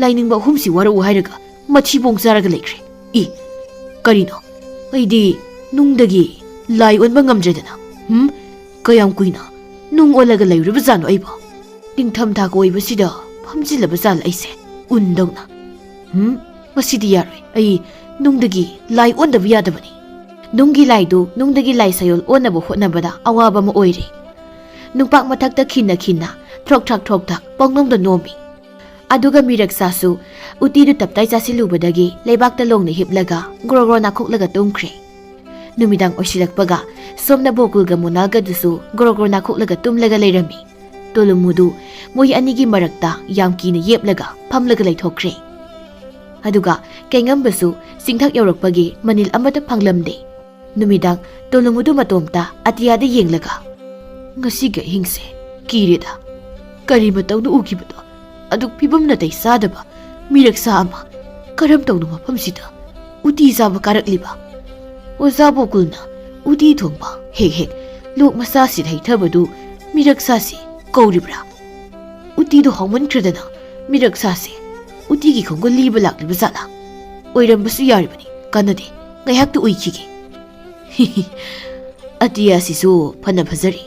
ꯂꯥꯏꯅꯤꯡꯕ ꯑꯍꯨꯝꯁꯤ ꯋꯥꯔꯛꯎ ꯍꯥꯏꯔꯒ ꯃꯊꯤꯕꯣꯡ ꯆꯥꯔꯒ ꯂꯩꯈ꯭ꯔꯦ꯫ ꯏ, ꯀꯔꯤꯅꯣ? ꯑꯩꯗꯤ ꯅꯨꯡꯗꯒꯤ ꯂꯥꯏ ꯑꯣꯟꯕ ꯉꯝꯗ꯭ꯔꯦꯗꯅ꯫ ꯍꯨꯝ? ꯀꯌꯥꯝ ꯀꯨꯏꯅ ꯅꯨꯡ ꯑꯣꯜꯂꯒ ꯂꯩꯔꯨꯔꯕꯖꯥꯠꯅꯣ ꯑꯩꯕꯣ? ꯅꯤꯡꯊꯝꯊꯥꯒ ꯑꯣꯏꯕꯁꯤꯗ ꯐꯝꯖꯤꯜꯂꯕ ꯖꯥꯠꯂ ꯑꯩꯁꯦ? ꯎꯟꯗꯧꯅ꯫ ꯍꯨꯝ? ꯃꯁꯤꯗꯤ ꯌꯥꯔꯣꯏ꯫ ꯑꯩ ꯅꯨꯡꯗꯒꯤ ꯂꯥꯏ ꯑꯣꯟꯗꯕ ꯌꯥꯗꯕꯅꯤ꯫" ꯅꯨꯡꯒꯤ ꯂꯥꯏꯗꯨ ꯅꯨꯡꯗꯒꯤ ꯂꯥꯏ ꯁꯌꯣꯜ ꯑꯣꯟꯅꯕ ꯍꯣꯠꯅꯕꯗ ꯑꯋꯥꯕ ꯑꯃ ꯑꯣꯏꯔꯦ꯫ ꯅꯨꯡꯄꯥꯛ ꯃꯊꯛꯇ ꯈꯤꯟꯅ ꯈꯤꯟꯅ ꯊ꯭ꯔꯣꯛ ꯊ꯭ꯔꯥꯛ ꯊ꯭ꯔꯣꯛ ꯊ꯭ꯔꯥꯛ ꯄꯪꯅꯣꯝꯗ ꯅꯣꯝꯃꯤ꯫ ꯑꯗꯨꯒ ꯃꯤꯔꯛꯁꯥꯁꯨ ꯎꯇꯤꯗꯨ ꯇꯞꯇꯥꯏ ꯆꯥꯁꯤꯜꯂꯨꯕꯗꯒꯤ ꯂꯩꯕꯥꯛꯇ ꯂꯣꯡꯅ ꯍꯤꯞꯂꯒ ꯒ꯭ꯔꯣ ꯒ꯭ꯔꯣ ꯅꯥꯈꯣꯛꯂꯒ ꯇꯨꯝꯈ꯭ꯔꯦ꯫ ꯅꯨꯃꯤꯗꯥꯡ ꯑꯣꯏꯁꯤꯜꯂꯛꯄꯒ ꯁꯣꯝꯅ ꯕꯣꯀꯨꯜꯒ ꯃꯣꯅꯥꯜꯒꯗꯨꯁꯨ ꯒ꯭ꯔꯣ ꯒ꯭ꯔꯣ ꯅꯥꯈꯣꯛꯂꯒ ꯇꯨꯝꯂꯒ ꯂꯩꯔꯝꯃꯤ꯫ ꯇꯣꯂꯨꯃꯨꯗꯨ ꯃꯣꯏ ꯑꯅꯤꯒꯤ ꯃꯔꯛꯇ ꯌꯥꯝ ꯀꯤꯅ ꯌꯦꯞꯂꯒ ꯐꯝꯂꯒ ꯂꯩꯊꯣꯛꯈ꯭ꯔꯦ꯫ ꯑꯗꯨꯒ ꯀꯩꯉꯝꯕꯁꯨ ꯆꯤꯡꯊꯛ ꯌꯧꯔꯛꯄꯒꯤ ꯃꯅꯤꯜ ꯑꯃꯠꯇ ꯐꯪꯂꯝꯗꯦ꯫ ꯅꯨꯃꯤꯗꯥꯡ ꯇꯣꯂꯨꯃꯨꯗꯨ ꯃꯇꯣꯝꯇ ꯑꯇꯤꯌꯥꯗ ꯌꯦꯡꯂꯒ, "ꯉꯁꯤꯒꯤ ꯑꯍꯤꯡꯁꯦ ꯀꯤꯔꯦꯗ꯫ ꯀꯔꯤ ꯃꯇꯧꯅ ꯎꯈꯤꯕꯗꯣ? ꯑꯗꯨꯛ ꯐꯤꯕꯝ ꯅꯥꯇꯩ ꯆꯥꯗꯕ ꯃꯤꯔꯛꯁꯥ ꯑꯃ ꯀꯔꯝ ꯇꯧꯅ ꯃꯐꯝꯁꯤꯗ ꯎꯇꯤ ꯆꯥꯕ ꯀꯥꯔꯛꯂꯤꯕ? ꯑꯣꯖꯥ ꯕꯣꯀꯨꯜꯅ ꯎꯇꯤ ꯊꯣꯡꯕ ꯍꯦꯛ ꯍꯦꯛ ꯂꯣꯛ ꯃꯆꯥꯁꯤꯗ ꯍꯩꯊꯕꯗꯨ ꯃꯤꯔꯛꯁꯥꯁꯤ ꯀꯧꯔꯤꯕ꯭ꯔꯥ? ꯎꯇꯤꯗꯨ ꯍꯥꯎꯃꯟꯈ꯭ꯔꯗꯅ ꯃꯤꯔꯛꯁꯥꯁꯦ ꯎꯇꯤꯒꯤ ꯈꯣꯡꯒꯨꯜ ꯂꯤꯕ ꯂꯥꯛꯂꯤꯕ ꯖꯥꯠꯂꯥ? ꯑꯣꯏꯔꯝꯕꯁꯨ ꯌꯥꯔꯤꯕꯅꯤ, ꯀꯥꯟꯅꯗꯦ, ꯉꯥꯏꯍꯥꯛꯇ ꯎꯏꯈꯤꯒꯦ꯫ ꯑꯇꯤꯌꯥꯁꯤꯁꯨ ꯐꯅ ꯐꯖꯔꯤ꯫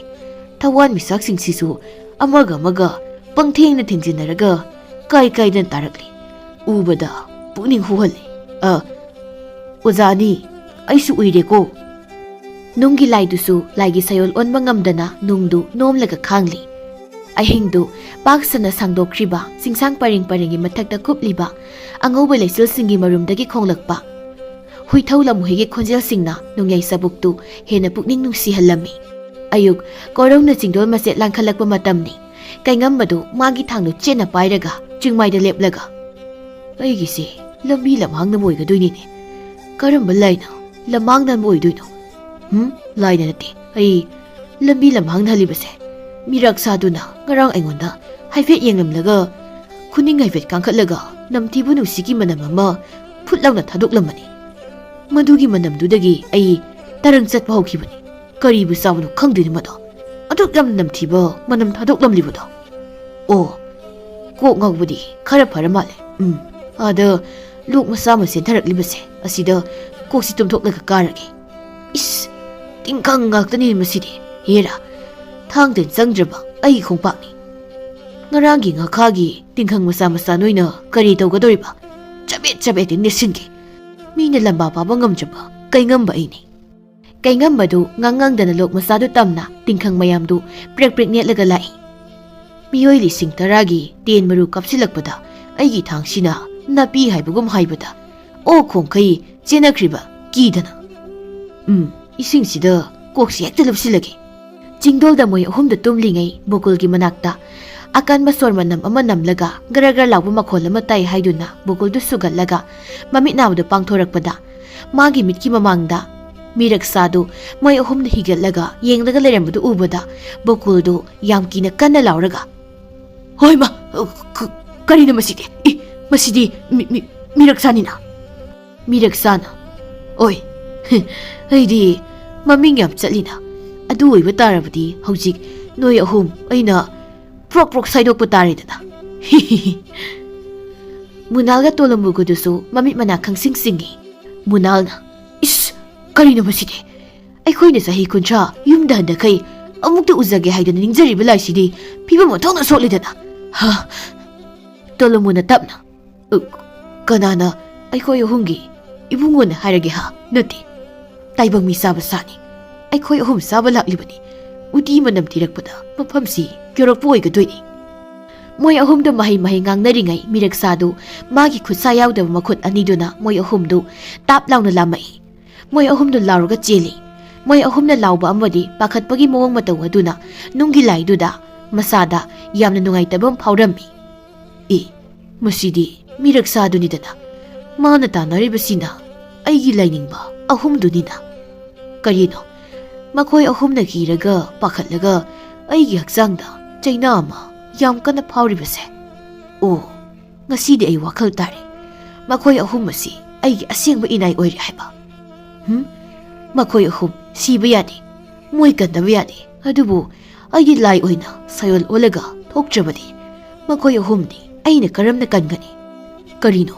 ꯊꯋꯥꯟ ꯃꯤꯆꯥꯛꯁꯤꯡꯁꯤꯁꯨ ꯑꯃꯒ ꯑꯃꯒ ꯄꯪꯊꯦꯡꯅ ꯊꯦꯡꯖꯤꯟꯅꯔꯒ ꯀꯥꯏ ꯀꯥꯏꯗꯅ ꯇꯥꯔꯛꯂꯤ꯫ ꯎꯕꯗ ꯄꯨꯛꯅꯤꯡ ꯍꯨꯍꯜꯂꯤ꯫ ꯑ, ꯑꯣꯖꯥꯅꯤ, ꯑꯩꯁꯨ ꯎꯏꯔꯦꯀꯣ꯫ ꯅꯨꯡꯒꯤ ꯂꯥꯏꯗꯨꯁꯨ ꯂꯥꯏꯒꯤ ꯁꯌꯣꯜ ꯑꯣꯟꯕ ꯉꯝꯗꯅ ꯅꯨꯡꯗꯨ ꯅꯣꯝꯂꯒ ꯈꯥꯡꯂꯤ꯫ ꯑꯍꯤꯡꯗꯨ ꯄꯥꯛ ꯁꯟꯅ ꯁꯥꯡꯗꯣꯛꯈ꯭ꯔꯤꯕ ꯆꯤꯡꯁꯥꯡ ꯄꯔꯦꯡ ꯄꯔꯦꯡꯒꯤ ꯃꯊꯛꯇ ꯀꯨꯞꯂꯤꯕ ꯑꯉꯧꯕ ꯂꯩꯆꯤꯜꯁꯤꯡꯒꯤ ꯃꯔꯨꯝꯗꯒꯤ ꯈꯣꯡꯂꯛꯄ ꯍꯨꯏꯊꯧ ꯂꯝꯍꯨꯏꯒꯤ ꯈꯣꯟꯖꯦꯜꯁꯤꯡꯅ ꯅꯣꯡꯌꯥꯏ ꯆꯕꯨꯛꯇꯨ ꯍꯦꯟꯅ ꯄꯨꯛꯅꯤꯡ ꯅꯨꯡꯁꯤꯍꯜꯂꯝꯃꯤ꯫ ꯑꯌꯨꯛ ꯀꯣꯔꯧꯅ ꯆꯤꯡꯗꯣꯜ ꯃꯆꯦꯠ ꯂꯥꯟꯈꯠꯂꯛꯄ ꯃꯇꯝꯅꯤ꯫ ꯀꯩꯉꯝꯕꯗꯨ ꯃꯥꯒꯤ ꯊꯥꯡꯗꯨ ꯆꯦꯠꯅ ꯄꯥꯏꯔꯒ ꯆꯤꯡꯃꯥꯏꯗ ꯂꯦꯞꯂꯒ, "ꯑꯩꯒꯤꯁꯦ ꯂꯝꯕꯤ ꯂꯝꯍꯥꯡꯅꯕ ꯑꯣꯏꯒꯗꯣꯏꯅꯤꯅꯦ꯫ ꯀꯔꯝꯕ ꯂꯥꯏꯅ ꯂꯝꯍꯥꯡꯅꯕ ꯑꯣꯏꯗꯣꯏꯅꯣ? ꯍꯨꯝ, ꯂꯥꯏꯅ ꯅꯠꯇꯦ, ꯑꯩ ꯂꯝꯕꯤ ꯂꯝꯍꯥꯡꯅꯍꯜꯂꯤꯕꯁꯦ?" ꯃꯤꯔꯛ ꯁꯥꯗꯨꯅ ꯉꯔꯥꯡ ꯑꯩꯉꯣꯟꯗ ꯍꯥꯏꯐꯦꯠ ꯌꯦꯡꯂꯝꯂꯒ, ꯈꯨꯅꯤꯡ ꯍꯥꯏꯐꯦꯠ ꯀꯥꯡꯈꯠꯂꯒ ꯅꯝꯊꯤꯕ ꯅꯨꯡꯁꯤꯠꯀꯤ ꯃꯅꯝ ꯑꯃ ꯐꯨꯠ ꯂꯥꯎꯅ ꯊꯥꯗꯣꯛꯂꯝꯕꯅꯤ꯫ ꯃꯗꯨꯒꯤ ꯃꯅꯝꯗꯨꯗꯒꯤ ꯑꯩ ꯇꯔꯪ ꯆꯠꯄ ꯍꯧꯈꯤꯕꯅꯤ꯫ ꯀꯔꯤꯕꯨ ꯆꯥꯕꯅꯣ ꯈꯪꯗꯦꯅꯦ ꯃꯗꯣ꯫ ꯑꯗꯨꯛ ꯌꯥꯝꯅ ꯅꯝꯊꯤꯕ ꯃꯅꯝ ꯊꯥꯗꯣꯛꯂꯝꯂꯤꯕꯗꯣ꯫ ꯑꯣ, ꯀꯣꯛ ꯉꯥꯎꯕꯗꯤ ꯈꯔ ꯐꯔ ꯃꯥꯜꯂꯦ꯫ ꯎꯝ, ꯑꯥꯗ ꯂꯣꯛ ꯃꯆꯥ ꯑꯃ ꯆꯦꯟꯊꯔꯛꯂꯤꯕꯁꯦ, ꯑꯁꯤꯗ ꯀꯣꯛꯁꯤ ꯇꯨꯝꯊꯣꯛꯂꯒ ꯀꯥꯔꯒꯦ꯫ ꯏꯁ, ꯇꯤꯡꯈꯪ ꯉꯥꯛꯇꯅꯤ ꯃꯁꯤꯗꯤ꯫ ꯍꯦꯔꯥ, ꯊꯥꯡꯗ ꯆꯪꯗ꯭ꯔꯕ ꯑꯩꯒꯤ ꯈꯣꯡꯄꯥꯛꯅꯤ꯫ ꯉꯔꯥꯡꯒꯤ ꯉꯥꯈꯥꯒꯤ ꯇꯤꯡꯈꯪ ꯃꯆꯥ ꯃꯆꯥ ꯅꯣꯏꯅ ꯀꯔꯤ ꯇꯧꯒꯗꯧꯔꯤꯕ? ꯆꯕꯦꯠ ꯆꯕꯦꯠꯇꯤ ꯅꯦꯠꯁꯤꯟꯒꯦ꯫ ꯃꯤꯅ ꯂꯝꯕꯥ ꯄꯥꯕ ꯉꯝꯗ꯭ꯔꯕ ꯀꯩꯉꯝꯕ ꯑꯩꯅꯤ꯫ ꯀꯩꯉꯝꯕꯗꯨ ꯉꯥꯡ ꯉꯥꯡꯗꯅ ꯂꯣꯛ ꯃꯆꯥꯗꯨ ꯇꯝꯅ ꯇꯤꯡꯈꯪ ꯃꯌꯥꯝꯗꯨ ꯄ꯭ꯔꯦꯛ ꯄ꯭ꯔꯦꯛ ꯅꯦꯠꯂꯒ ꯂꯥꯛꯏ꯫ ꯃꯤꯑꯣꯏ ꯂꯤꯁꯤꯡ ꯇꯔꯥꯒꯤ ꯇꯦꯟ ꯃꯔꯨ ꯀꯥꯞꯁꯤꯜꯂꯛꯄꯗ ꯑꯩꯒꯤ ꯊꯥꯡꯁꯤꯅ ꯅꯥꯄꯤ ꯍꯥꯏꯕꯒꯨꯝ ꯍꯥꯏꯕꯗ ꯑꯣꯛ ꯈꯣꯡꯈꯩ ꯆꯦꯟꯅꯈ꯭ꯔꯤꯕ ꯀꯤꯗꯅ꯫ ꯎꯝ, ꯏꯁꯤꯡꯁꯤꯗ ꯀꯣꯛꯁꯤ ꯍꯦꯛꯇ ꯂꯨꯞꯁꯤꯜꯂꯒꯦ꯫ ꯆꯤꯡꯗꯣꯜꯗ ꯃꯣꯏ ꯑꯍꯨꯝꯗ ꯇꯨꯝꯂꯤꯉꯩ ꯕꯣꯀꯨꯜꯒꯤ ꯃꯅꯥꯛꯇ ꯑꯀꯟꯕ ꯁꯣꯔ ꯃꯅꯝ ꯑꯃ ꯅꯝꯂꯒ ꯒꯔ ꯒꯔ ꯂꯥꯎꯕ ꯃꯈꯣꯜ ꯑꯃ ꯇꯥꯏ ꯍꯥꯏꯗꯨꯅ ꯕꯣꯀꯨꯜꯗꯨ ꯁꯨꯒꯠꯂꯒ ꯃꯃꯤꯠ ꯅꯥꯕꯗꯨ ꯄꯥꯡꯊꯣꯔꯛꯄꯗ ꯃꯥꯒꯤ ꯃꯤꯠꯀꯤ ꯃꯃꯥꯡꯗ ꯃꯤꯔꯛꯁꯥꯗꯨ ꯃꯣꯏ ꯑꯍꯨꯝꯅ ꯍꯤꯒꯠꯂꯒ ꯌꯦꯡꯂꯒ ꯂꯩꯔꯝꯕꯗꯨ ꯎꯕꯗ ꯕꯣꯀꯨꯜꯗꯨ ꯌꯥꯝ ꯀꯤꯅ ꯀꯟꯅ ꯂꯥꯎꯔꯒ, "ꯍꯣꯏꯃ, ꯑ, ꯀ-, ꯀꯔꯤꯅꯣ ꯃꯁꯤꯗꯤ? ꯏ, ꯃꯁꯤꯗꯤ ꯃꯤ-, ꯃꯤ-, ꯃꯤꯔꯛꯁꯥꯅꯤꯅ꯫ ꯃꯤꯔꯛꯁꯥꯅ? ꯑꯣꯏ, ꯑꯩꯗꯤ ꯃꯃꯤꯡ ꯌꯥꯝ ꯆꯠꯂꯤꯅ꯫ ꯑꯗꯨ ꯑꯣꯏꯕ ꯇꯥꯔꯕꯗꯤ ꯍꯧꯖꯤꯛ ꯅꯣꯏ ꯑꯍꯨꯝ ꯑꯩꯅ ꯄ꯭ꯔꯣꯛ ꯄ꯭ꯔꯣꯛ ꯁꯥꯏꯗꯣꯛꯄ ꯇꯥꯔꯦꯗꯅ꯫ ꯃꯨꯅꯥꯜꯒ ꯇꯣꯂꯝꯕꯨꯒꯗꯨꯁꯨ ꯃꯃꯤꯠ ꯃꯅꯥ ꯈꯪꯁꯤꯡ ꯁꯤꯡꯉꯤ꯫ ꯃꯨꯅꯥꯜꯅ, "ꯏꯁ, ꯀꯔꯤꯅꯣ ꯃꯁꯤꯗꯤ? ꯑꯩꯈꯣꯏꯅ ꯆꯍꯤ ꯀꯨꯟꯊ꯭ꯔꯥ ꯌꯨꯝꯗ ꯍꯟꯗꯈꯩ ꯑꯃꯨꯛꯇ ꯎꯖꯒꯦ ꯍꯥꯏꯗꯅ ꯅꯤꯡꯖꯔꯤꯕ ꯂꯥꯏꯁꯤꯗꯤ ꯐꯤꯕꯝ ꯑꯣꯟꯊꯣꯛꯅ ꯁꯣꯛꯂꯦꯗꯅ꯫ ꯍꯥ?" ꯇꯣꯂꯝꯕꯨꯅ ꯇꯞꯅ, "ꯑ, ꯀꯅꯥꯅ ꯑꯩꯈꯣꯏ ꯑꯍꯨꯝꯒꯤ ꯏꯕꯨꯡꯉꯣꯅ ꯍꯥꯏꯔꯒꯦ ꯍꯥ? ꯅꯠꯇꯦ, ꯇꯥꯏꯕꯪ ꯃꯤ ꯆꯥꯕ ꯁꯥꯅꯤ꯫ ꯑꯩꯈꯣꯏ ꯑꯍꯨꯝ ꯆꯥꯕ ꯂꯥꯛꯂꯤꯕꯅꯤ꯫ ꯎꯇꯤ ꯃꯅꯝ ꯊꯤꯔꯛꯄꯗ ꯃꯐꯝꯁꯤ ꯌꯧꯔꯛꯄ ꯑꯣꯏꯒꯗꯣꯏꯅꯤ꯫" ꯃꯣꯏ ꯑꯍꯨꯝꯗ ꯃꯍꯩ ꯃꯍꯩ ꯉꯥꯡꯅꯔꯤꯉꯩ ꯃꯤꯔꯛꯁꯥꯗꯨ ꯃꯥꯒꯤ ꯈꯨꯠꯁꯥ ꯌꯥꯎꯗꯕ ꯃꯈꯨꯠ ꯑꯅꯤꯗꯨꯅ ꯃꯣꯏ ꯑꯍꯨꯝꯗꯨ ꯇꯥꯞ ꯂꯥꯎꯅ ꯂꯥꯝꯃꯛꯏ꯫ ꯃꯣꯏ ꯑꯍꯨꯝꯗꯨ ꯂꯥꯎꯔꯒ ꯆꯦꯜꯂꯤ꯫ ꯃꯣꯏ ꯑꯍꯨꯝꯅ ꯂꯥꯎꯕ ꯑꯃꯗꯤ ꯄꯥꯈꯠꯄꯒꯤ ꯃꯑꯣꯡ ꯃꯇꯧ ꯑꯗꯨꯅ ꯅꯨꯡꯒꯤ ꯂꯥꯏꯗꯨꯗ ꯃꯁꯥꯗ ꯌꯥꯝꯅ ꯅꯨꯡꯉꯥꯏꯇꯕ ꯑꯃ ꯐꯥꯎꯔꯝꯃꯤ꯫ "ꯑꯦ, ꯃꯁꯤꯗꯤ ꯃꯤꯔꯛꯁꯥꯗꯨꯅꯤꯗꯅ꯫ ꯃꯥꯅ ꯇꯥꯟꯅꯔꯤꯕꯁꯤꯅ ꯑꯩꯒꯤ ꯂꯥꯏꯅꯤꯡꯕ ꯑꯍꯨꯝꯗꯨꯅꯤꯅ꯫ ꯀꯔꯤꯅꯣ, ꯃꯈꯣꯏ ꯑꯍꯨꯝꯅ ꯀꯤꯔꯒ ꯄꯥꯈꯠꯂꯒ ꯑꯩꯒꯤ ꯍꯛꯆꯥꯡꯗ ꯆꯩꯅꯥ ꯑꯃ ꯌꯥꯝ ꯀꯟꯅ ꯐꯥꯎꯔꯤꯕꯁꯦ? ꯑꯣ, ꯉꯁꯤꯗꯤ ꯑꯩ ꯋꯥꯈꯜ ꯇꯥꯔꯦ꯫ ꯃꯈꯣꯏ ꯑꯍꯨꯝ ꯑꯁꯤ ꯑꯩꯒꯤ ꯑꯁꯦꯡꯕ ꯏꯅꯥꯏ ꯑꯣꯏꯔꯦ ꯍꯥꯏꯕ꯫ ꯍꯨꯝ? ꯃꯈꯣꯏ ꯑꯍꯨꯝ ꯁꯤꯕ ꯌꯥꯗꯦ, ꯃꯣꯏ ꯀꯟꯗꯕ ꯌꯥꯗꯦ꯫ ꯑꯗꯨꯕꯨ ꯑꯩꯒꯤ ꯂꯥꯏ ꯑꯣꯏꯅ ꯁꯥꯌꯣꯜ ꯑꯣꯜꯂꯒ ꯊꯣꯛꯇ꯭ꯔꯕꯗꯤ ꯃꯈꯣꯏ ꯑꯍꯨꯝꯗꯤ ꯑꯩꯅ ꯀꯔꯝꯅ ꯀꯟꯒꯅꯤ? ꯀꯔꯤꯅꯣ,